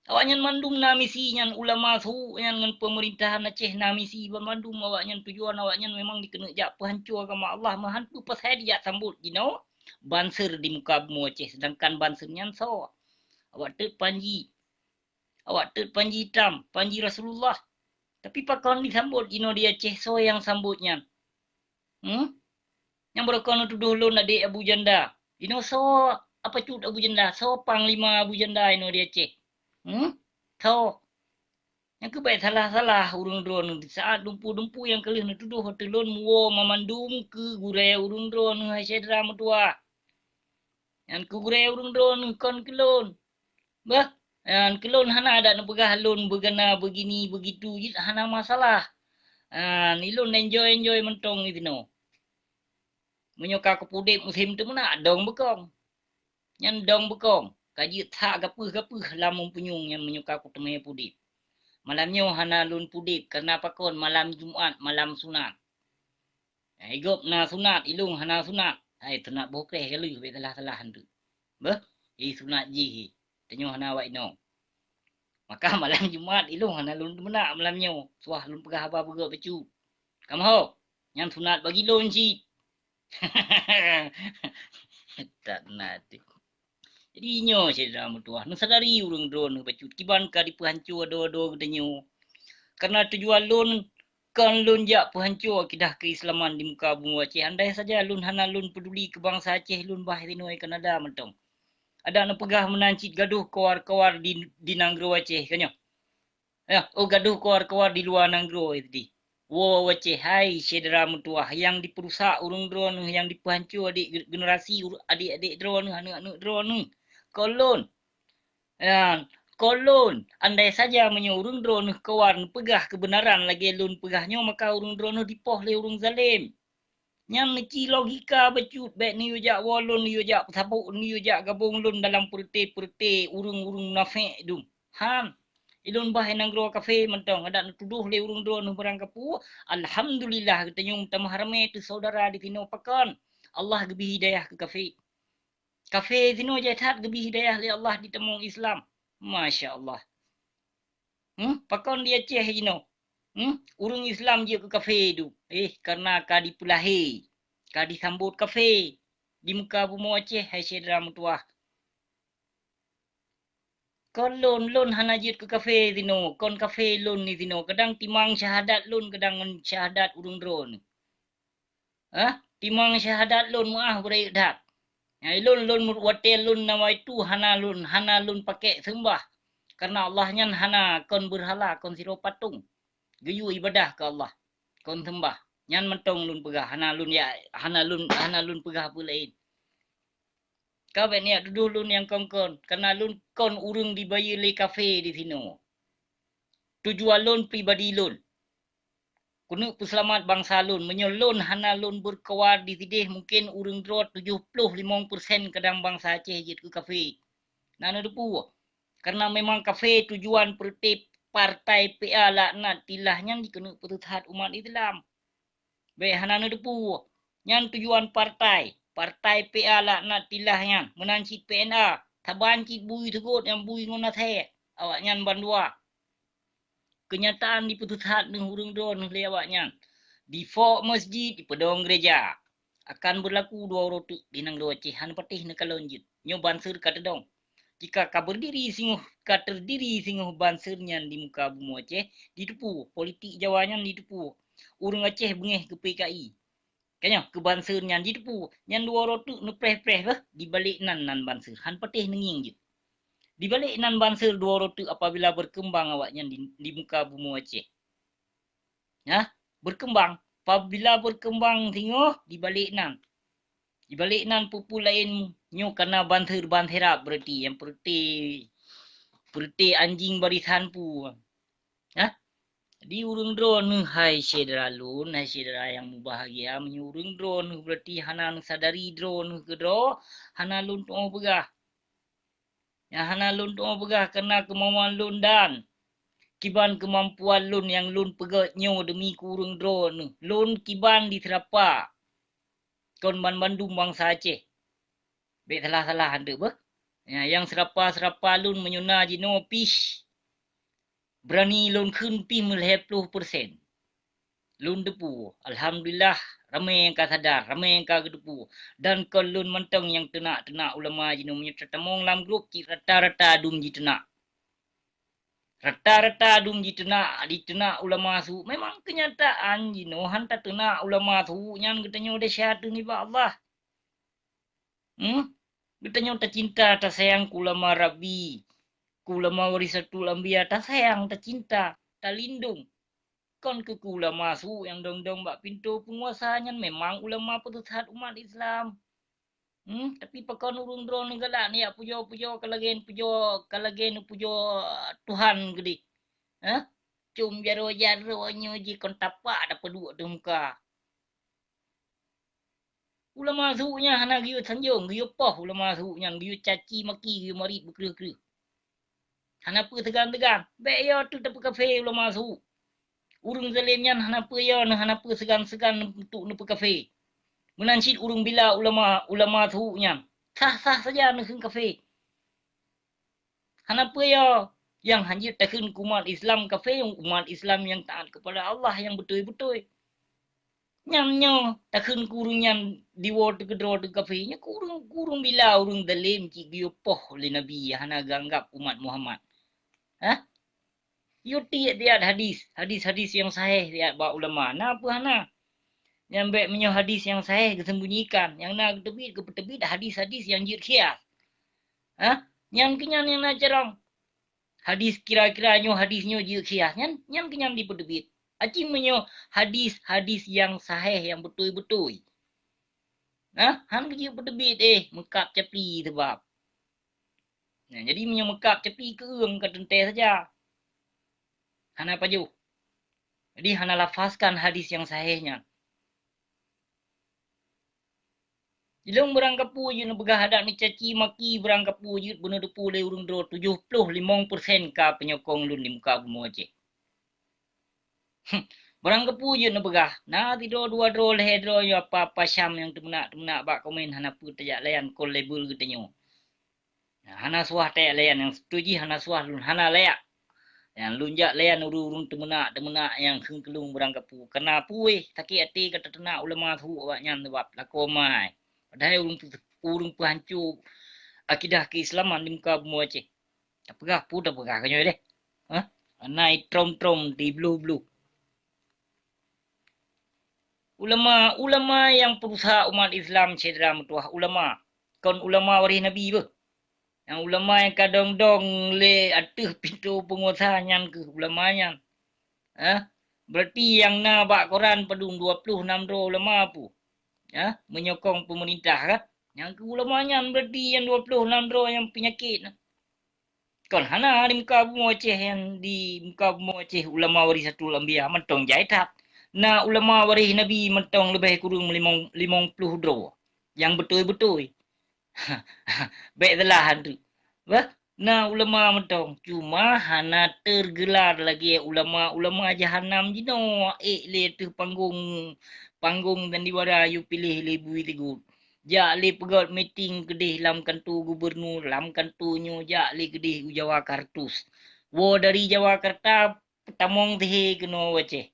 Awaknyan mandum na misi nyan, ulama su nyan ngon peumeurintah Aceh na misi banmandum. Awaknyan tujuan awaknyan memang dikeuneuk jak peuhanco agama Allah, meuhan peue pasai dijak sambot jinoe banser di muka bumoe Aceh, sedangkan banser nyan soe? Awak teuk Panji. Awak teuk Panji Itam, Panji Rasulullah. Tapi pakon disambot jinoe di Aceh, soe nyang sambot nyan? Hmm? Nyang beureukoh neutudoh lôn adék Abu Janda. Inoe soe apa cut Abu Janda? Soe panglima Abu Janda inoe di Aceh? Hmm? Soe? Nyang keubai salah-salah ureuëng droeneuh di saat dumpu-dumpu nyang ka lheueh neutudoh ateueh lôn muwoe mamandum keu gurée ureuëng droeneuh hai syedara meutuwah. Nyan keu gurée ureuëng droeneuh kon keu lôn. Bah, nyan keu lôn hana adak neupeugah lôn beugana, beugini, beugitu jih hana masalah. Nyan ilôn enjoy-enjoy mantong disinoe. Meunyoe ka kupeudeb musém teumeunak dong beukong. Nyan dong beukong, ka jeuet that gapeuh-gapeuh lam mumpunyueng nyan meunyoe ka kuteumé peudeb. Malam nyoe hana lôn peudeb, kareuna pakon malam Jumat, malam sunat. Hai gob na sunat, ilôn hana sunat. Hai sunat boh kreh ka lheueh, bék salah-salah antu. Beuh, hi sunat jih hi. Tanyoe hana awak inong. Maka malam Jumat ilôn hana lôn teumeunak malam nyoe. Suah lôn peugah haba beugöt bacut. Kamoe ho, nyan sunat bagi lôn cit. Tak na teuh. Jadi nyoe syedara meutuwah, neusadari ureuëng droeneuh bacut kiban ka dipeuhanco adoe-adoe geutanyoe. Kareuna tujuan lôn kon lôn jak peuhanco akidah keuislaman di muka bumoe Aceh. Andai saja lôn hana lôn peuduli keu bansa Aceh, lôn bah sinoe Kanada mantong. Adak neupeugah meunan cit gadoh kawar-kawar di, di nanggroe Aceh, ka nyoe. Ya, oh gadoh kawar-kawar di luwa nanggroe tadi. Woe Aceh, hai syedara meutuwah, nyang dipeurusak ureuëng droeneuh, nyang dipeuhanco adik ge-, generasi ur-, adik-adik droeneuh, aneuk-aneuk droeneuh. Kon lôn. Ya, kon lôn, andai saja meunyoe ureuëng droeneuh kawar neupeugah keubeunaran lagée lôn peugah nyoe, maka ureuëng droeneuh dipoh lé ureuëng zalem. Nyan neuci logika bacut, bék neuyue jak woe lôn, neuyue jak peusaboh, neuyue jak gabong lôn dalam peureute-peureute ureuëng-ureuëng munafék dum. Han, ilôn bah i nanggroe kafé mantong, adak neutudoh lé ureuëng droeneuh barang kapeue. Alhamdulillah, geutanyoe meutamah ramé teuh saudara disinoe pakon. Allah geubri hidayah keu kafé. Kafé sinoe jai that geubri hidayah lé Allah ditamong Islam. Masya Allah. Hmm? Pakon di Aceh jinoe? Hmm? Ureuëng Islam jeuet keu kafé dum. Eh, kareuna ka dipeulahé, ka disambot kafé di muka bumoe Aceh, hai syedara meutuwah. Kon lôn, lôn hana jeuet keu kafé sinoe, kon kafé lôn disinoe. Kadang timang syahadat lôn, kadang ngon syahadat ureuëng droeneuh. Hah? Timang syahadat lôn meuáh beurayek that. Nyang lôn, lôn watée lôn nawaitu hana lôn, hana lôn pakék seumbah. Kareuna Allah nyan hana kon beurhala, kon sidroe patong. Geuyue ibadah keu Allah, kon seumbah. Nyan mantong lôn peugah, hana lôn ya, hana lôn, hana lôn peugah peue laén. Ka bék neujak tudoh lôn nyang kon-kon, kareuna lôn kon ureuëng dibayeue lé kafé disinoe. Tujuan lôn pribadi lôn. Keuneuk peuseulamat bansa lôn, meunyoe lôn hana lôn beureukawa di sideh, mungken ureuëng droe tujoh ploh limong persen kadang bansa Aceh jeuet keu kafé. Na neuteupeue? Kareuna memang kafé tujuan peureute partai P A laknatillah nyan dikeuneuk peuteusat umat Islam. Bék hana neuteupeue, nyan tujuan partai, partai P A laknatillah nyan, meunan cit P N A, saban cit bui teugot nyang bui ngon asée, awaknyan bandua. Keunyataan dipeuteusat neuh ureuëng droeneuh lé awaknyan. Difok masjid, dipeudong gereja. Akan beurlaku dua uroe teuk di nanggroe Aceh, hana patéh neukalon jeuet. Nyoe banser ka teudong. Jika ka beurdiri singoh, ka teurdiri singoh banser nyan di muka bumoe Aceh, diteupue, politik Jawa nyan diteupue. Ureuëng Aceh beungéh keu P K I. Ka nyoe, keu banser nyan diteupue, nyan dua uroe teuk neupreh-preh beuh, dibalek nan, nan banser, hana patéh neungieng jeuet. Dibalek nan banser dua uroe teuk apabila beurkeumbang awaknyan di, di muka bumoe Aceh. Nah, beurkeumbang. Apabila beurkeumbang singoh, dibalek nan. Ibalek nan peue-peue laén nyoe kana banser-banserap beureuti nyang peureuté, peureuté anjing barisan peue. Hah? Di ureuëng droeneueh hai syedara lôn, hai syedara nyang mubahgia, meunyoe ureuëng droeneueh beureuti hana neusadari droeneueh keudroe, hana lôn tuoh peugah. Nyang hana lôn tuoh peugah kana keumauan lôn dan kiban keumampuan lôn nyang lôn peugét nyoe deumi keu ureuëng droeneueh. Lôn kiban di seurapa kon banmandum bansa Aceh. Bék salah-salah anteuk beuh. Nyang seurapa-seurapa lôn meunyoe na jinoe pih beurani lôn kheun pih meulhée ploh persen. Lôn teupeu, alhamdulillah, ramé nyang ka sadar, ramé nyang ka geuteupeue. Dan kon lôn mantong nyang teunak-teunak ulama jinoe meunyoe tatamong lam grup cit rata-rata dum jiteunak. Rata-rata dum jiteunak, diteunak ulama su. Memang keunyataan jinoe han tateunak ulama su nyan geutanyoe desya teuh nibak Allah. Hmm? Geutanyoe tacinta, tasayang keu ulama Rabbi, keu ulama warisatul anbiya, tasayang, tacinta, talindong. Kon keu, keu ulama su nyang dong-dong bak pintoe peunguasa nyan memang ulama peusesat umat Islam. Hmm, tapi pakon ureuëng droeneueh galak neujak pujoe-pujoe ka lagée pujoe, ka lagée neupujoe Tuhan keudeh. Hah? Cum jaroe-jaroe nyoe jih kon tapak dapeuduek teuh muka. Ulama su nyan hana geuyue sanjong, geuyue poh ulama su nyan, geuyue caci maki, geuyue marit beukreueh-kreueh. Hana peue seugan-seugan, bék yo teuh tapeukafé ulama su. Ureuëng zalem nyan hana peue yo, hana peue seugan-seugan untuk neupeukafé. Meunan cit ureuëng bila ulama, ulama su nyan, sah-sah saja neukheun kafé. Hana peue yo, nyang hanjeuet takheun keu umat Islam kafé, umat Islam nyang taat kepada Allah nyang beutôi-beutôi. Nyan nyoe takheun keu ureuëng nyan diwoe teuh keudroe teuh kafé, nyan keu ureuëng, keu ureuëng bila ureuëng zalem cit geuyue poh lé Nabi hana geuanggab umat Muhammad. Hah? Yo tiek-tiek hadis, hadis-hadis nyang sahih tiek bak ulama. Na peue hana? Nyan bék meunyoe hadis nyang sahih geuseumbunyika, nyang na geuteubiet, geupeuteubiet hadis-hadis nyang jeuet khias. Hah? Nyan keuh nyan nyang na carông. Hadis kira-kira nyoe hadis nyoe jeuet khias, nyan, nyan keuh nyan dipeuteubiet. Aci meunyoe hadis-hadis nyang sahih nyang beutôi-beutôi. Hah? Han keuh jeuet peuteubiet eh, meukab capi sabab. Nah, jadi meunyoe meukab capi keueung ka teuntée saja. Hana pajoh. Jadi hana lafazkan hadis nyang sahih nyan. Ilong barang kapeue jeuet neupeugah adat neucaci maki barang kapeue jeuet beuneuteupeu lé ureuëng droe tujoh ploh limong persen ka peunyokong lôn di muka bumoe Aceh. Barang kapeue jeuet neupeugah, na sidroe dua droe lhée droe nyoe apa-apa syam nyang teumeunak-teumeunak bak komen hana peue tajak layan kon label geutanyoe. Hana suah tajak layan nyang seutôt jih hana suah lôn hana layak. Nyang lôn jak layan ureuëng-ureuëng teumeunak-teumeunak nyang kheun keulung barang kapeue. Kana puih sakét até ka tateunak ulama su awaknyan sabab lakoe mai. Padahai ureuëng peuhanco akidah keuislaman di muka bumoe Aceh. Tapeugah peue tapeugah keu nyoe deh. Hah? Hana itrom-trom tibloh-bloh. Ulama, ulama nyang peurusak umat Islam syedara meutuwah ulama. Kon ulama waréh Nabi beuh. Nyang ulama nyang ka dong-dong lé ateueh pintoe peunguasa nyan keuh ulama nyan. Hah? Berarti nyang na bak koran padum dua ploh nam droe ulama peue? Hah? Menyokong peumeurintah kan? Nyang keuh ulama nyan berarti nyang dua ploh nam droe nyang peunyakét na. Kon hana di muka bumoe Aceh nyang di muka bumoe Aceh ulama warisatul anbiya mantong jai that. Na ulama waréh Nabi mantong leubeh kureueng limong, limong ploh droe nyang beutôi-beutôi. Bék salah anteuk. Bah, na ulama mantong, cuma hana teugeular lagée ulama-ulama jahanam jinoe, ék lé teuh panggong, panggong sandiwara yue piléh lé bui sigot. Jak lé peugét miting keudeh lam kanto gubernur, lam kanto nyoe jak lé keudeh u Jawa Kartus. Woe dari Jawakarta peutamong teuhé keunoe u Aceh.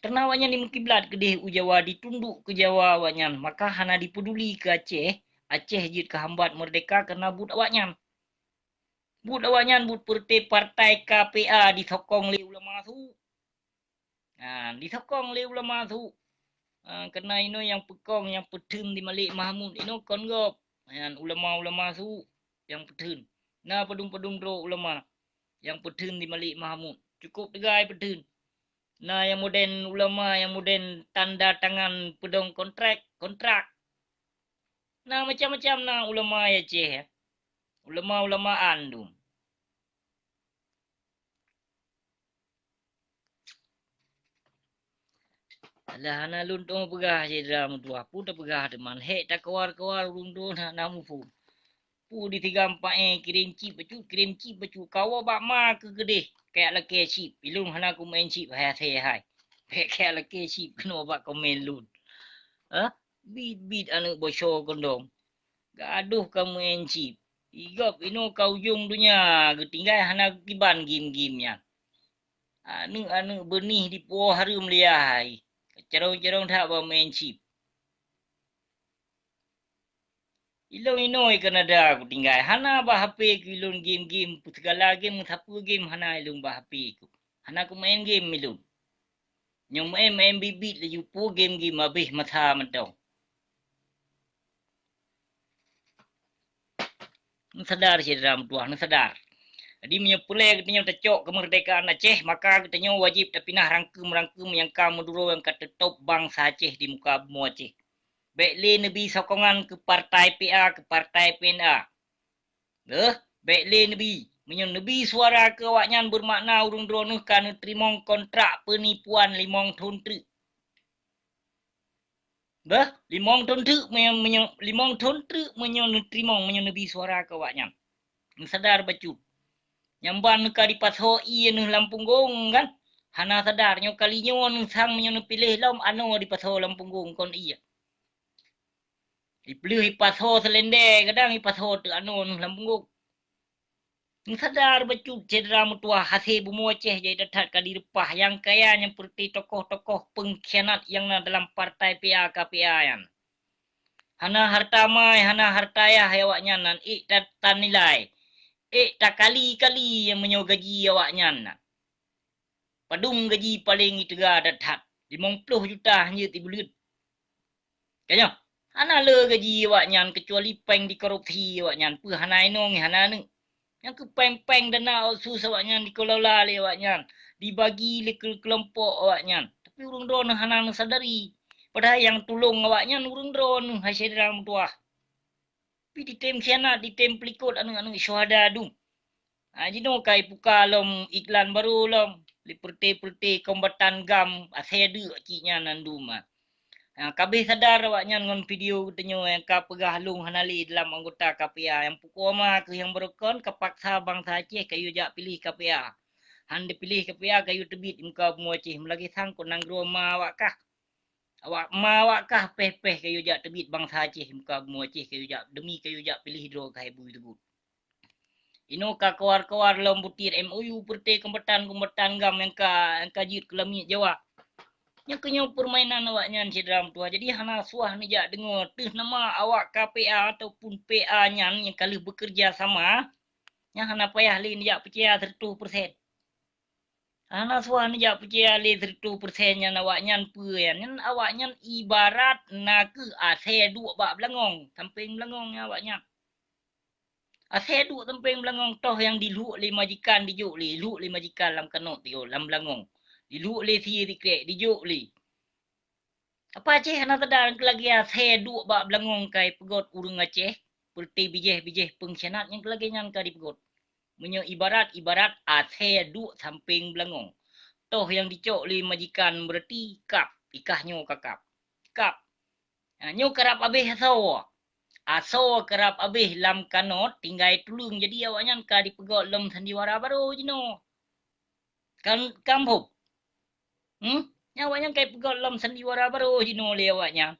Karena awaknyan jimeukiblat keudeh u Jawa, jitunduk keu Jawa awaknyan, maka hana jipeuduli keu Aceh, Aceh jeuet keuhambat meurdeka karena buet awaknyan. Buet awaknyan buet peureuté partai K P A disokong lé ulama su. Ha, disokong lé ulama su. Ha, karena inoe nyang peukong, nyang peutheun di Malik Mahmud inoe kon gob. Nyan ulama-ulama su nyang peutheun. Na padum-padum droe ulama nyang peutheun di Malik Mahmud. Cukup teugai peutheun. Na nyang modern ulama, nyang modern tanda tangan peudong kontrak, kontrak. Na macam-macam na ulama Aceh, ya. Ulama-ulama andum. Alah, hana lôn tueng peugah syedara meutuah, peue tapeugah teuma, hék takeuluar-keuluar ureuëng droe hana muphom. Peue di tiga empat eh, kirém cit bacut, kirém cit bacut, kawoe bak ma keu keudeh, kajak lakée cit, ilôn hana kumeu'en cit hai asai hai. Bék kajak lakée cit keunoe bak komen lôn. Hah? Bit-bit aneuëk bocor keudong. Gadôh ka meu'en cit. Igob inoe ka ujong donya, geutinggai hana geukiban gém-gém nyan. Aneuëk-aneuëk beunih dipuwoe hareuem liah hai. Carông-carông that bak meu'en cit. Ilôn inoe i Kanada kutinggai, hana bak H P keu ilôn gém-gém, peue sigala gém, sapeue gém hana ilôn bak H P ku. Hana kumeu'en gém ilôn. Nyoe meu'en-meu'en bit-bit laju peue gém-gém habéh masa mantong. Neusadar syedara meutuah, neusadar. Jadi meunyoe peureulée geutanyoe tacok keumeurdekaan Aceh, maka geutanyoe wajéb tapinah rangkeum-rangkeum nyang ka meuduro nyang ka teutôb bansa Aceh di muka bumoe Aceh. Bék lé neubi sokongan keu partai P A, keu partai P N A. Beuh, bék lé neubi. Meunyoe neubi suara keu awaknyan, beumakna ureuëng droeneueh ka neuteurimong kontrak peunipuan limong thon treuk. Beuh, limong thon treuk meunyoe, meunyoe, limong thon treuk meunyoe neuteurimong, meunyoe neubi suara keu awaknyan. Neusadar bacut. Nyang ban neuka dipasoe ié neuh lam punggong kan? Hana sadar nyoe kali nyoe neuh sang meunyoe neupiléh lom anoe dipasoe lam punggong kon ié. Ipeuleueh ipasoe seulendé, kadang ipasoe teuk anoe neuh lam punggong. Neusadar bacut syedara meutuah, hase bumoe Aceh jai that-that ka direupah nyang kaya nyang peureuté tokoh-tokoh peungkhianat nyang na dalam partai P A K P A nyan. Hana hareuta mai, hana hareuta yah awaknyan nan ék ta-, tanilai, ék takali-kali nyang meunyoe gaji awaknyan nan. Padum gaji paleng iteuga that-that, limong ploh juta hanjeuet ibuleuen. Ka nyoe, hana le gaji awaknyan keucuali péng dikorupsi awaknyan, peue hana inong, hana aneuk. Nyang keu péng-péng dana otsus awaknyan dikelola lé awaknyan, dibagi lé keu-, keulompok awaknyan. Tapi ureuëng droeneueh hana neusadari, padahai nyang tulông awaknyan ureuëng droeneueh hai syedara meutuah. Pi ditem khianat, ditem peulikot aneuëk-aneuëk syuhada dum. Ha, jinoe ka ipuka lom iklan barô lom, lé peureuté-peureuté kombatan gam asée deuk cit nyan nan dum. Ha, kabéh sadar awaknyan ngon video geutanyoe nyang ka peugah lôn hana lé dalam anggota K P A, nyang peuko ma keuh nyang barokon ka paksa bansa Aceh kayue jak piléh K P A. Han dipiléh K P A kayue teubiet muka bumoe Aceh meulagée sang kon nanggroe ma awak kah. Awak ma awak kah péh-péh kayue jak teubiet bansa Aceh muka bumoe Aceh kayue jak, demi kayue jak piléh droe keuhai bui teugut. Inoe ka kawar-kawar lom butiet M O U peureuté kombatan-kombatan gam nyang ka, nyang ka jeuet keu lamiet Jawa. Nyang keunyoe peurmainan awaknyan syedara meutuah. Jadi hana suah neujak deungoe teuh nama awak K P A ataupun P A nyan nyang ka lheueh beukeureuja sama, nyan hana payah lé neujak peucaya sireutoh persen. Hana suah neujak peucaya lé sireutoh persen nyan awaknyan peue nyan. Nyan awaknyan ibarat na keuh asée duek bak beulangong, sampéng beulangong nyan awaknyan. Asée duek sampéng beulangong toh nyang diluek lé majikan dijok lé, luek lé majikan lam kanot yo, lam beulangong. Diluek lé sie sikrek dijok lé. Apa Aceh hana teuda nyang keu lagée asée duek bak beulangong ka ipeugot ureuëng Aceh, peureuté bijéh-bijéh peungkhianat nyang keu lagée nyan ka dipeugot. Meunyoe ibarat-ibarat asée duek sampéng beulangong. Toh nyang dicok lé majikan beureuti kab, ikah nyoe ka kab. Kab. Ha, nyoe karab abéh asoe. Asoe karab abéh lam kanot tinggai tuleueng, jadi awaknyan ka dipeugot lom sandiwara barô jinoe. Kan, kan phon? Hmm? Nyan awaknyan ka ipeugot lom sandiwara barô jinoe lé awaknyan.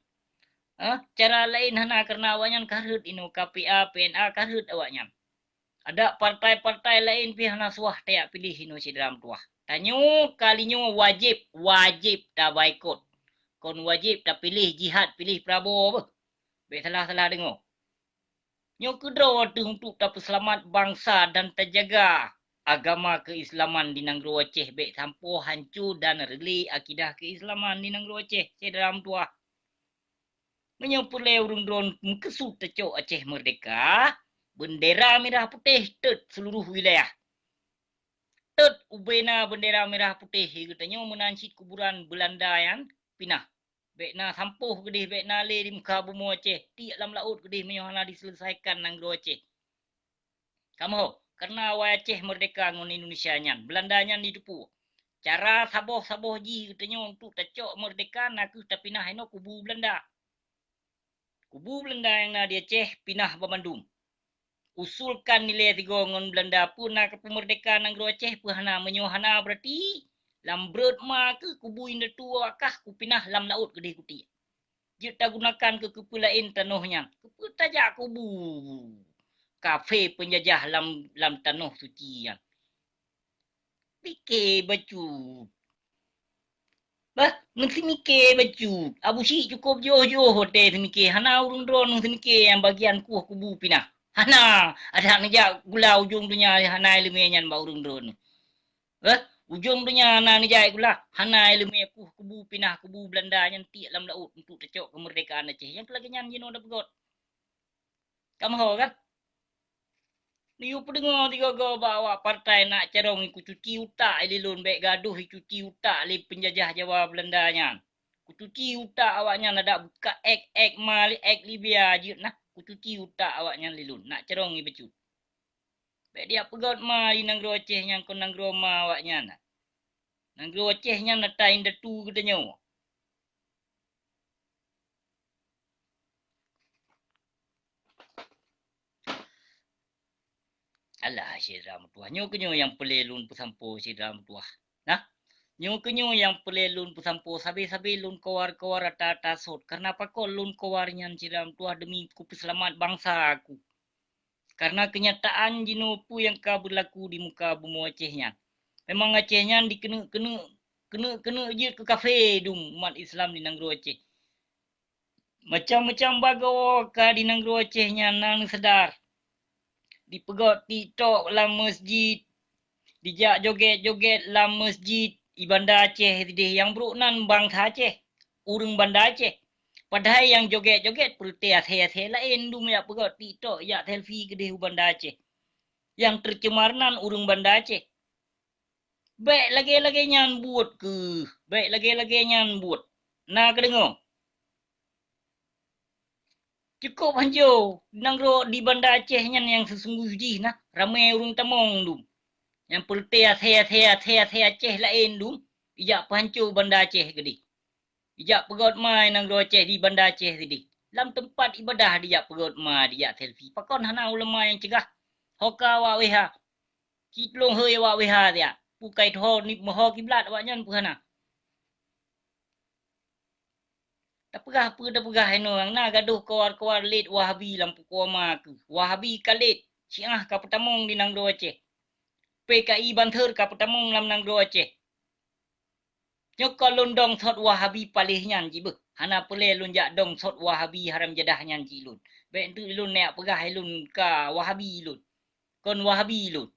Ha? Cara laén hana, kareuna awaknyan ka rhot inoe K P A, P N A ka rhot awaknyan. Adak partai-partai laén pih hana suah tajak piléh inoe syedara meutuah. Tanyoe kali nyoe wajéb, wajéb tabaikot. Kon wajéb tapiléh jihad piléh Prabowo beuh. Bék salah-salah deungoe. Nyoe keudroe teuh untuk tapeuseulamat bansa dan tajaga agama keuislaman di nanggroe Aceh bék sampoe hanco dan reulée akidah keuislaman di nanggroe Aceh, syedara meutuah. Meunyoe peureulée ureuëng droe meukeusut tacok Aceh meurdehka, beundera mirah putéh teut seuluruh wilayah. Teut ubena beundera mirah putéh, geutanyoe meunan cit kuburan Beulanda nyan pinah. Bék na sampôh keudeh, bék na lé di muka bumoe Aceh, tiek lam laôt keudeh meunyoe hana diseuleusoikan nanggroe Aceh. Kamoe, kareuna awai Aceh meurdeka ngon Indonesia nyan, Beulanda nyan jiteupeue. Cara saboh-saboh jih geutanyoe untuk tacok meurdeka na kheueh tapinah inoe kubu Beulanda. Kubu Beulanda nyang na di Aceh pinah banmandum. Usulkan ilée sigoe ngon Beulanda peue na kapeumeurdeka nanggroe Aceh peue hana, meunyoe hana beurati lam breuet ma kheueh kubu indatu awak kah kupinah lam laôt keudeh kutiek. Jeuet tagunakan keu keupeue laén tanoh nyan. Keupeue tajak kubu kafé peunjajah lam, lam tanoh suci nyan? Pike bacut. Bah, meusimike bacut. Abu Syik cukôp jiôh-jiôh watée simike. Hana ureuëng droeneuh simike nyang bagian kueh kubu pinah. Hana, adak neujak gula ujong donya hana iéleumé nyan bak ureuëng droeneuh. Eh, ujong donya na neujak gula, hana iéleumé kueh kubu pinah kubu Beulanda nyan tiek lam laôt untuk tacok keumeurdekaan Aceh. Nyang keu lagée nyan jinoe dapeugot. Kamoe kan? Neuyue peudeungoe sigoe-goe bak awak partai nak carông kucuci utak lé lôn, bék gadoh icuci utak lé peunjajah Jawa Beulanda nyan. Kucuci utak awaknyan adak buka ék-ék ma lé ék Libya jeuet nah. Kucuci utak awaknyan lé lôn, nak carông ibacut. Bék dijak peugot ma di nanggroe Aceh nyan kon nanggroe ma awaknyan. Nanggroe Aceh nyan ata indatu geutanyoe. Alah, syedara meutuwah, nyoe keunyoe nyang peureulée lôn peusampoe, syedara meutuwah. Nah, nyoe keunyoe nyang peureulée lôn peusampoe, sabe-sabe lôn kawar-kawar rata-rata sot. Kareuna pakon lôn kawar nyan, syedara meutuwah, deumi kupeuseulamat bansa aku. Kareuna keunyataan jinoe peue nyang ka beurlaku di muka bumoe Aceh nyan. Memang Aceh nyan dikeuneuk-keuneuk, keuneuk-keuneuk jeuet keu kafé dum umat Islam di nanggroe Aceh. Macam-macam bagoe ka di nanggroe Aceh nyan na neusadar. Dipeugot TikTok lam masjid, dijak joget-joget lam masjid, i Banda Aceh sideh nyang brok nan bansa Aceh, ureuëng Banda Aceh. Padahai nyang joget-joget peureuté asée-asée laén dum jak peugot TikTok, jak selfie keudeh u Banda Aceh. Nyang teucemar nan ureuëng Banda Aceh. Bék lagée-lagée nyan buet kheueh, bék lagée-lagée nyan buet. Na kadeungoe? Cukôp hanco nanggroe di Banda Aceh nyan nyang seusunggoh jih na ramé ureuëng tamong dum. Nyang peureuté asée-asée, asée-asée Aceh laén dum, ijak peuhanco Banda Aceh keudeh. Ijak peugot ma i nanggroe Aceh di Banda Aceh sideh. Lam teumpat ibadah dijak peugot ma, dijak selfie. Pakon hana ulama nyang cegah? Ho ka awak W H. Ci tulông hôi awak W H siat. Peue ka iteuho ni meuho kiblat awaknyan peue hana? Tapeugah peue tapeugah inoe nyang na gadoh kawar-kawar lét Wahabi lam pukoe ma kheueh. Wahabi ka lét, Syiah ka peutamong di nanggroe Aceh. P K I banser ka peutamong lam nanggroe Aceh. Nyoe kon lôn dong sot Wahabi paléh nyan cit beuh. Hana peureulée lôn jak dong sot Wahabi haram jadah nyan cit lôn. Bék enteuk lôn neuk peugah lôn ka Wahabi lôn. Kon Wahabi lôn.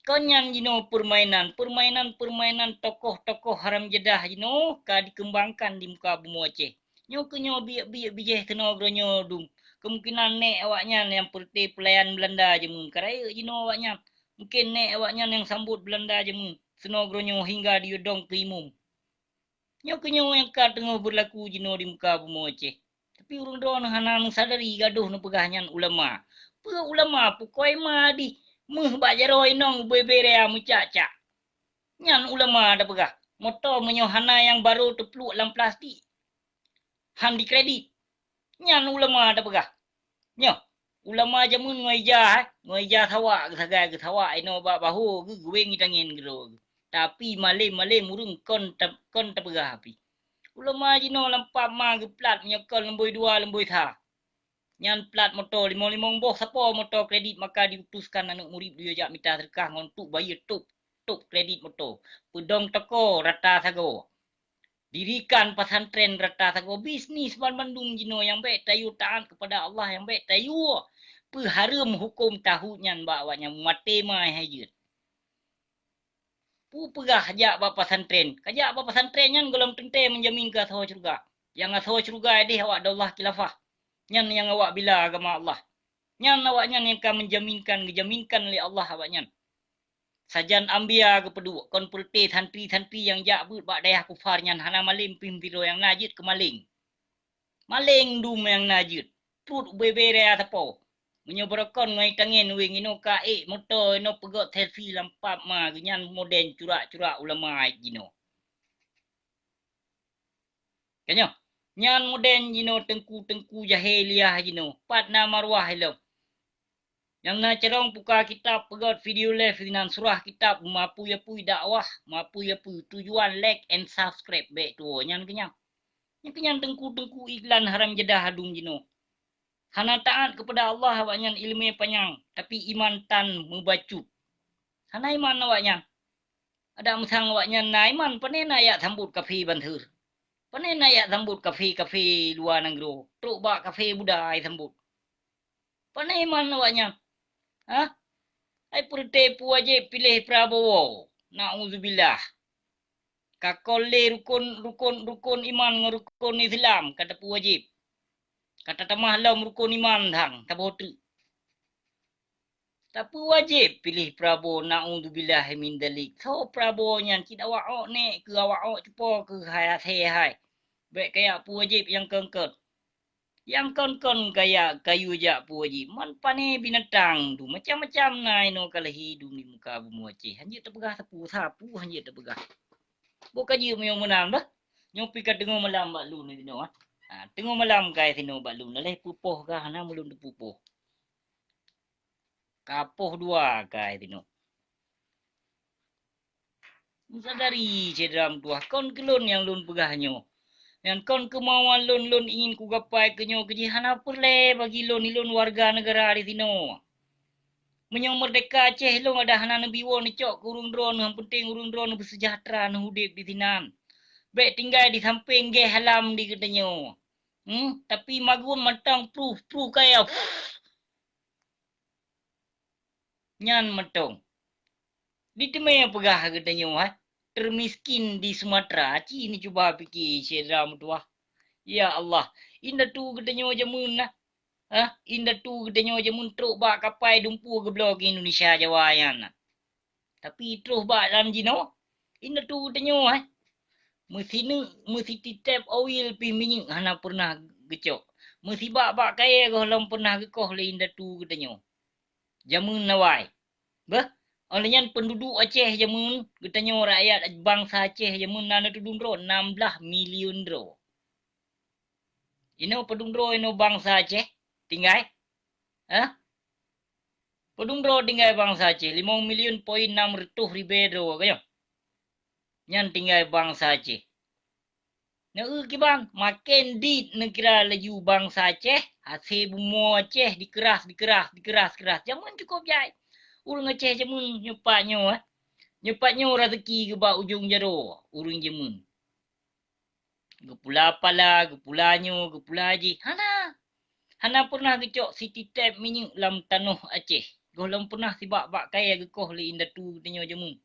Kon nyan jinoe peurmainan, peurmainan-peurmainan tokoh-tokoh haram jadah jinoe ka dikeumbangkan di muka bumoe Aceh. Nyoe keunyoe biek-biek bijéh keunoe geuronyoe dum. Keumungkinan nék awaknyan nyang peureuté peulayan Beulanda jameun ka rayeuk jinoe awaknyan. Mungken nék awaknyan nyang sambot Beulanda jameun, sinoe geuronyoe hingga diyue dong keu imum. Nyoe keunyoe nyang ka teungoh beurlaku jinoe di muka bumoe Aceh. Tapi ureuëng droeneuh hana neusadari gadoh neupeugah nyan ulama. Peue ulama? Pukoe ma dih, méuh bak jaroe inong ubé-bé raya meucak-cak. Nyan ulama tapeugah. Moto meunyoe hana nyang barô teupluek lam plastik, han dikredit. Nyan ulama tapeugah. Nyoe, ulama jameun ngon ija, eh, ngon ija sawak geusagai geusawak inoe bak bahô geuh geuwéng i tangieng geuroe geuh. Tapi malém-malém ureuëng kon ta-, kon tapeugah api. Ulama jinoe lam pap ma geuplat meunyoe kon leumbôi dua leumbôi sa. Nyan plat moto limong-limong boh sapo moto kredit maka diutuskan aneuëk murit duyue jak mita seudeukah ngon tuk bayeue top, top kredit moto. Peudong toko rata sagoe. Dirikan pesantren rata sagoe bisnis banmandum jinoe nyang bék tayue taát keupada Allah nyang bék tayue peuhareuem huköm tauhid nyan bak awaknyan maté ma hai jeuet. Peue peugah jak bak pesantren? Kajak bak pesantren nyan gohlom teuntée meujamin keu asoe syeuruga. Nyang asoe syeuruga ideh awak daulah khilafah. Nyan nyang awak bila agama Allah. Nyan awaknyan nyang ka meujaminkan, geujaminkan lé Allah awaknyan. sajan ambia geupeuduek, kon peureute santri-santri nyang jak beuet bak dayah kufar nyan hana malém pih meutiro nyang na jeuet keu maléng. Maléng dum nyang na jeuet, pruet ubé-bé raya sapo. Meunyoe beurokon ngon tangen wéng inoe ka ék moto inoe peugöt selfie lam pap ma geuh nyan modern curak-curak ulama jinoe. Ka nyoe, nyan modern jinoe teungku-teungku jahiliah jinoe, pat na maruah ilom. Nyang na carông buka kitab peugöt video live sinan surah kitab meupui-apui dakwah, meupui-apui tujuan like and subscribe bèk tuwoe nyan keunyan. Nyan keunyan teungku-teungku iklan haram jadah adum jinoe. Hana taát keupada Allah awaknyan ileumèe panyang, tapi iman tan meubacut. Hana iman awaknyan. Adak meusang awaknyan na iman, pane na jak sambot kafé bantheur? Pane na jak sambot kafé-kafé luwa nanggroe? Trok bak kafé Buddha jisambot. Pane iman awaknyan? Hah? Hai peureute peue wajéb piléh Prabowo? Naudzubillah. Ka kon lé rukon, rukon, rukon iman ngon rukon Islam ka tapeuwajéb. Ka tatamah lom rukon iman thang, saboh treuk. Tapeuwajéb piléh Prabowo, naudzubillahi min dzalik. Soe Prabowo nyan? Cit awak ôk nèk keuh, awak ôk cupo keuh hai asèe hai. Bèk kajak peuwajéb nyang kon-kon. Nyang kon-kon kajak kayue jak peuwajéb. Man pane binatang tu, macam-macam na inoe ka lahé dum di muka bumoe Aceh. Hanjeuet tapeugah sapeue, sapeue hanjeuet tapeugah. Boh ka jeuet meunyoe meunan bah. Nyoe pih ka teungoh malam bak lôn sinoe, ah. Ha, teungoh malam kai sinoe bak lôn, alah peupoh ka hana meulôn teupeupoh. Ka poh dua kai sinoe. Meusadari syedara meutuwah, kon keu lôn nyang lôn peugah nyoe. Nyan kon keumauan lôn, lôn ingin kugapai keu nyoe keu jih hana peureulèe bagi lôn, lôn warga neugara di sinoe. Meunyoe meurdeka Aceh lôn adak hana neubi woe neucok keu ureueng droeneuh, nyang peunteng ureueng droeneuh beuseujahteura neuh udép di sinan. Bèk tinggai di sampéng gèh alam di geutanyoe. Hmm, tapi magun mantong pruh-pruh kaya. Nyan mantong. Diteumé peugah geutanyoe, hai, termiskin di Sumatera, ci neucuba pike syedara meutuwah. Ya Allah, indatu geutanyoe jameun na. Hah? Indatu geutanyoe jameun trok bak kapai dumpeue geubloe keu Indonesia Jawa nyan na. Tapi troh bak lam jinoe, indatu geutanyoe, hai. Meusineuk, meusititép oil pih minyeuk hana peureunah geucok. Meusibak bak kayèe gohlom peureunah geukoh lé indatu geutanyoe. Jameun awai. Beuh, óh lheueh nyan peunduduek Aceh jameun, geutanyoe rakyat bansa Aceh jameun na neutudun droe nam blaih miliun droe. Inoe padum droe inoe bansa Aceh tinggai? Hah? Padum droe tinggai bansa Aceh? Limong miliun poin nam reutôh ribèe droe, ka nyoe? Nyan tinggai bansa Aceh. Neu kiban, maken dit neukira laju bansa Aceh, hasé bumoe Aceh dikeuras, dikeuras, dikeuras, keuras. Jameun cukôp jai. Ureueng Aceh jameun nyoe pat nyoe, eh. Nyoe pat nyoe raseuki geuh bak ujong jaroe ureueng jameun. Geupula pala, geupula nyoe, geupula jih. Hana. Hana peureunah geucok sititép minyeuk lam tanoh Aceh. Gohlom peureunah sibak bak kayèe geukoh lé indatu geutanyoe jameun.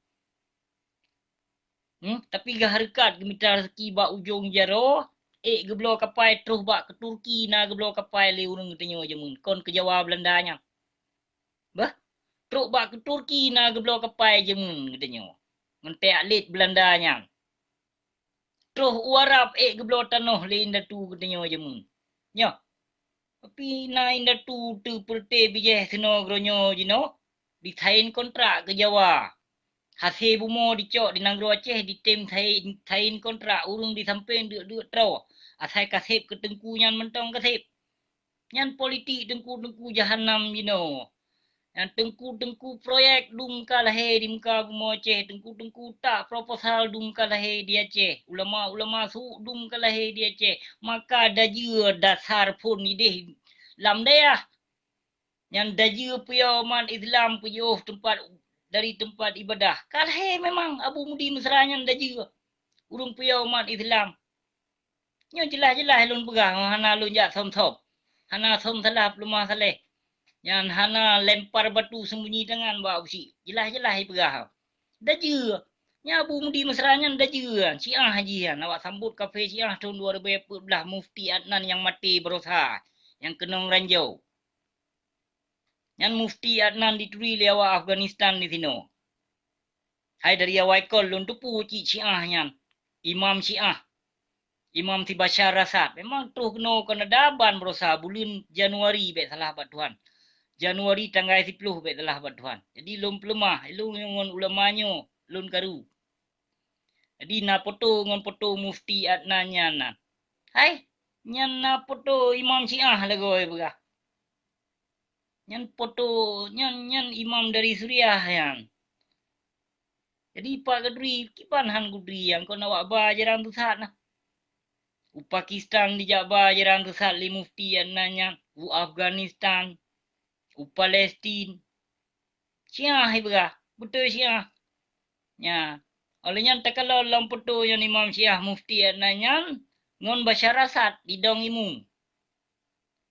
Hmm, tapi geuhareukat geumita raseuki bak ujong jaroe, ék geubloe kapai troh bak keu Turki na geubloe kapai lé ureueng geutanyoe jameun, kon keu Jawa Beulanda nyan. Beuh, trok bak keu Turki na geubloe kapai jameun geutanyoe. Ngon tée atlet Beulanda nyan. Troh u Arab ék geubloe tanoh lé indatu geutanyoe jameun. Nyoe. Tapi na indatu teupeureuté bijéh sinoe geuronyoe jinoe, disain kontrak keu Jawa. Hasé bumoe dicok di nanggroe Aceh ditem sain, sain kontrak ureueng di sampéng deuk-deuk troe. Asai kaseb keu teungku nyan mantong kaseb. Nyan politik teungku-teungku jahanam jinoe. Nyan teungku-teungku proyek dum ka lahé di muka bumoe Aceh, teungku-teungku utak proposal dum ka lahé di Aceh, ulama-ulama su dum ka lahé di Aceh. Maka dajeue dasar phon idéh lam dayah. Nyan dajeue piôh umat Islam peujiôh teumpat dari teumpat ibadah. Ka lahé memang Abu Mudi Mesra nyan dajeue ureueng piôh umat Islam. Nyoe jeulaih-jeulaih lôn peugah, hana lôn jak som-som. Hana som salah peuleumah saléh. Nyan hana lempar batu sembunyi tangan bak usi. Jeulaih-jeulaih ipeugah. Dajeue. Nyan Abu Mudi Mesra nyan dajeue. Syiah jih nyan. Awak sambot kafé Syiah thôn dua ribu empat belas Mufti Adnan nyang maté baroesa. Nyang keunong ranjau. Nyan Mufti Adnan dituri lé awak Afghanistan di sinoe. Hai dari awai kon lôn teupeue cit Syiah nyan, imam Syiah, imam si Basyar Asad. Memang troh keunoe kon ada ban baroesa buleuen Januari, bèk salah bak Tuhan. Januari tanggai siploh bèk salah bak Tuhan. Jadi lôn peuleumah, ilôn ngon ulama nyoe lôn karu. Jadi na poto ngon poto Mufti Adnan nyan na. Hai, nyan na poto imam Syiah lagoe peugah. Nyan poto, nyan, nyan imam dari Suriah nyan. Jadi pat keudri, kiban han keudri nyang kon awak ba ajaran sesat na. U Pakistan dijak ba ajaran sesat lé Mufti Adnan nyan, u Afghanistan, u Palestin. Syiah ipeugah, beutôi Syiah. Nya, oleh nyan takalon lom poto nyan imam Syiah Mufti Adnan nyan ngon Basyar Asad didong imu.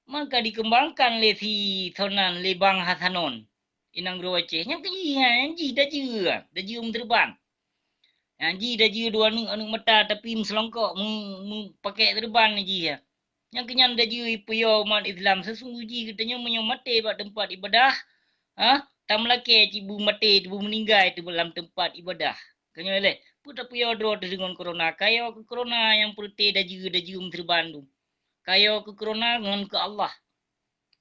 Maka dikembangkan lé si Sonan, lé Bang Hasanon, inong Aceh. Nyang keu jih, nyang jih dajeue, dajeue meuteureuban. Nyang jih dajeue dua aneuk, aneuk mata tapi meuseulongkok, meu-, meu-, pakèk teureuban jih. Nyang keu nyan dajeue ipuyoe umat Islam. Seusunggoh jih geutanyoe meunyoe maté bak teumpat ibadah, ha, tameulakèe cit beumaté, beumeuninggai teuh lam teumpat ibadah. Keu nyoe lé, peue tapuyoe droe teuh deungon corona? Kayo keu corona nyang peureuté dajeue, dajeue meuteureuban tu. Kayo keu corona ngon keu Allah.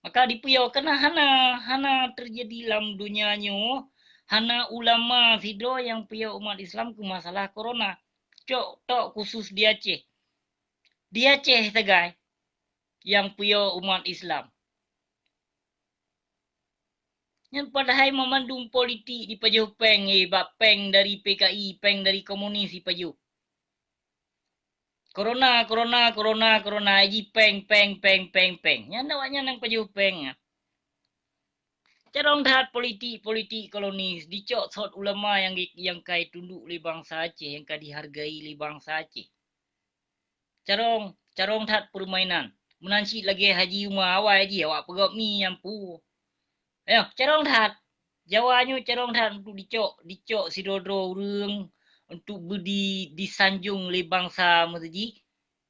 Maka dipuyoe keunan hana, hana teujadi lam donya nyoe, hana ulama sidroe nyang puyoe umat Islam keu masalah corona. Cok tok khusus di Aceh. Di Aceh sagai nyang puyoe umat Islam. Nyan padahai meumandum politik dipajoh péng, eh, bak péng dari P K I, péng dari komunis dipajoh. Corona, corona, corona, corona, jih péng, péng, péng, péng, péng. Nyan awaknyan nyang pajoh péng nyan. Carông that politik, politik kolonis, dicok sot ulama nyang, nyang ka itunduk lé bansa Aceh, nyang ka dihargai lé bansa Aceh. Carông, carông that peurmainan. Meunan cit lagèe Haji Uma awai jih awak peugöt mi nyang pu. Ayo, carông that. Jawa nyoe carông that untuk dicok, dicok sidroe-droe ureueng untuk beu di, disanjong lé bansa meuseujih.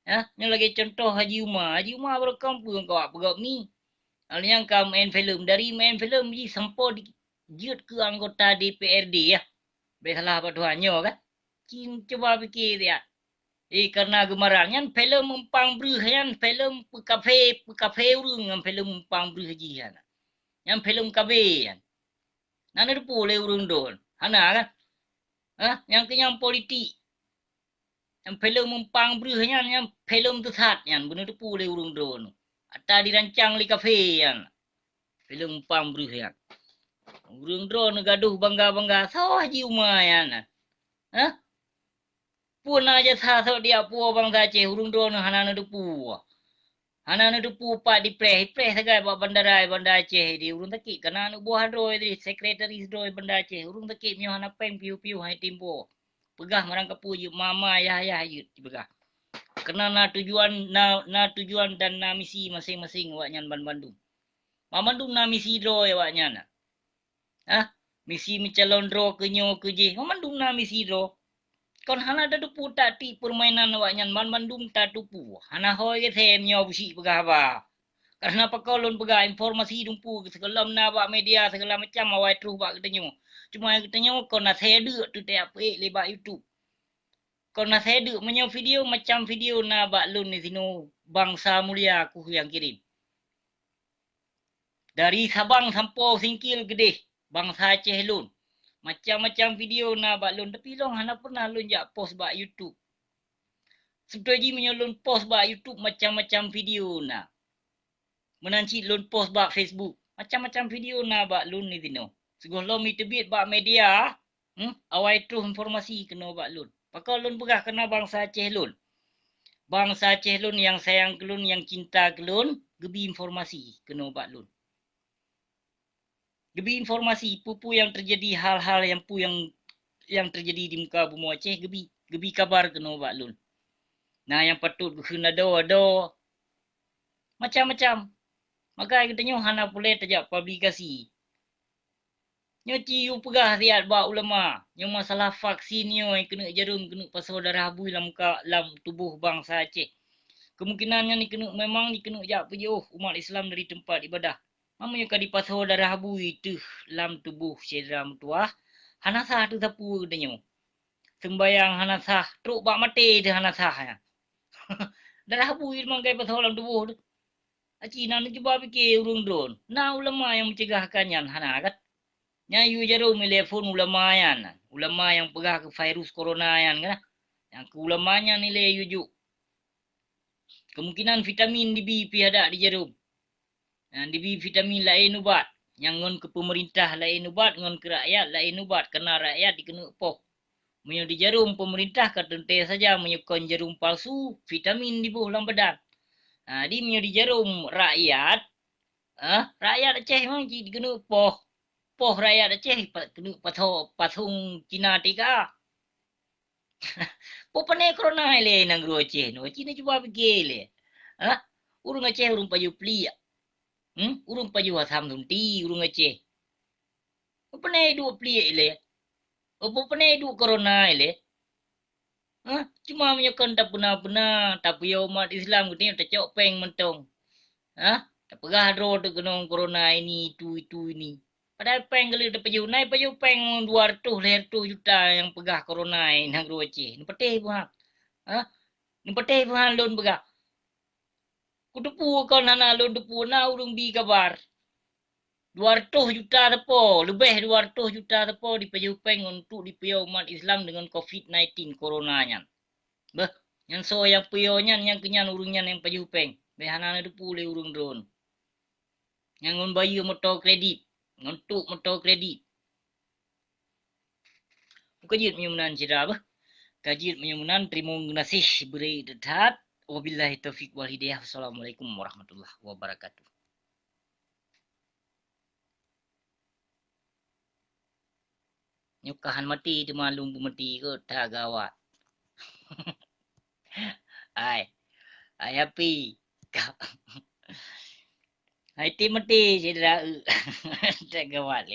Ya, nyoe lagèe contoh Haji Uma. Haji Uma barokon peue keu awak peugöt mi. Lalu nyang ka main filem, dari main filem jih sampoe di, jeuet keu anggota D P R D ya. Bèk salah bak Tuhan nyoe kan. Cin cuba pike siat. Eh, karena geumarang nyan filem Eumpang Breuh nyan filem peukafe, peukafe ureueng ngon filem Eumpang Breuh jih nyan. Nyan filem kafe nyan. Na neuteupeue lé ureueng droen? Hana kan? Hah? Nyang keu nyang politik. Nyang filem Eumpang Breuh nyan, nyang filem teusat nyan, beuneuteupeue lé ureueng droen. Ata dirancang lé kafe nyan. Filem Eumpang Breuh nyan. Ureueng droen gadoh bangga-bangga, soe Haji Uma nyan. Hah? Peue na jasa sot diak puwoe bansa Aceh, ureueng droen hana neuteupeue. Hana neuteupeue pat dipreh, ipreh sagai bak bandara, Banda Aceh di ureueng sakét, kana aneuk buah droe di sekretaris droe Banda Aceh, ureueng sakét meunyoe hana péng piôh-piôh hai tempo. Peugah marang kapeue jeuet, mama yah-yah jeuet jipeugah. Karena na tujuan, na, na tujuan dan na misi maséng-maséng awaknyan banmandum. Banmandum na misi droe awaknyan. Hah? Misi meucalon droe keu nyoe keu jih, banmandum na misi droe. Kon hana tateupeue taktik peurmainan awaknyan, banmandum tateupeue. Hana hôi geutem nyoe Abusyik peugah haba. Karena pakon lôn peugah informasi dumpeue sigohlom na bak media segala macam awai troh bak geutanyoe. Cuma geutanyoe kon na seudeuk teutab peuék lé bak YouTube. Kon na seudeuk meunyoe video macam video na bak lôn disinoe, bansa mulia kuh nyang kirém. Dari Sabang sampoe Singkil Geudeh, bansa Aceh lôn. Macam-macam video na bak lôn, tapi lôn hana pernah lôn jak post bak YouTube. Sebetul jih meunyoe lôn post bak YouTube macam-macam video na. Meunan cit lôn post bak Facebook. Macam-macam video na bak lôn disinoe. Sigohlom iteubiet bak media, hmm, awai troh informasi keunoe bak lôn. Pakon lôn peugah karena bansa Aceh lôn. Bansa Aceh lôn nyang sayang keu lôn, nyang cinta keu lôn, geubi informasi keunoe bak lôn. Geubi informasi peue-peue nyang teujadi, hal-hal nyang peue nyang, nyang teujadi di muka bumoe Aceh, geubi, geubi kabar keunoe bak lôn. Na nyang patôt geukheun adoe-adoe, macam-macam. Maka geutanyoe hana peureulèe tajak publikasi. Nyoe ci yue peugah siat bak ulama, nyoe masalah vaksin nyoe keuneuk jareuem keuneuk pasoe darah bui lam ka, lam tuboh bansa Aceh. Kemungkinan nyan dikeuneuk memang dikeuneuk jak peujiôh umat Islam dari teumpat ibadah. Meunyoe ka dipasoe darah bui teuh lam tuboh syedara meutuwah, Hana sah teuh sapeue geutanyoe. Seumbayang hana sah, trok bak maté teuh hana sah nyan. Darah bui mangkai pasoe lam tuboh teuh. Aci na neucuba pike ureuëng droen. Na ulama nyang meucegah akan nyan hana kan? Nyan yue jaroe ilée phon ulama nyan, ulama nyang peugah keu virus corona nyan kan? Nyang keu ulama nyan ilée yue jok. Kemungkinan vitamin dibi pih adak di jaroe. Nah, dibi vitamin laén ubat. Nyang ngon keu peumeurintah laén ubat, ngon keu rakyat laén ubat, karena rakyat dikeuneuk poh. Meunyoe di jaroe peumeurintah ka teuntée saja, meunyoe kon jaroe palsu, vitamin diboh lam badan. Nah, jadi meunyoe di jaroe rakyat, ah, rakyat Aceh memang cit dikeuneuk poh. Poh rakyat Aceh pa-, keuneuk pasoe, pasong Cina tiga. Peue pane corona ilée nanggroe Aceh nyoe, ci neucuba pike ilée. Hah? Ureuëng Aceh ureuëng pajoh pliek. Hmm? Ureuëng pajoh asam sunti ureuëng Aceh. Peue pane duek pliek ilée? Peue pane duek corona ilée? Hah? Cuma meunyoe kon tapeuna-peuna, tapeuyô umat Islam geutanyoe tacok péng mantong. Hah? Tapeugah droe teuh keunong corona ini, itu, itu, ini. Padahai péng keuleue tapajoh, na ipajoh péng dua reutôh, lhée reutôh juta nyang peugah corona i nanggroe Aceh. Neupatéh peue han? Hah? Neupatéh peue han lôn peugah? Kuteupeue kon hana lôn teupeue, na ureuëng bi kabar. Dua reutôh juta teupô, leubeh dua reutôh juta teupô dipajoh péng untuk dipeuyô umat Islam deungon covid nineteen corona nyan. Beuh, nyan soe nyang peuyô nyan, nyang keu nyan ureuëng nyan nyang pajoh péng. Bèk hana neuteupeue lé ureuëng droen. Nyang ngon bayeue moto kredit, ngon trok moto kredit. Ka jeuet meunyoe meunan syedara beuh. Ka jeuet meunyoe meunan, teurimong geunaséh bri that. Wabillahi taufiq wal hidayah. Wassalamualaikum warahmatullahi wabarakatuh. Nyoe ka han maté teuma lôn peumaté keu that gawat. Ai, ai api. Hai ti maté syedara eu. That gawat lé.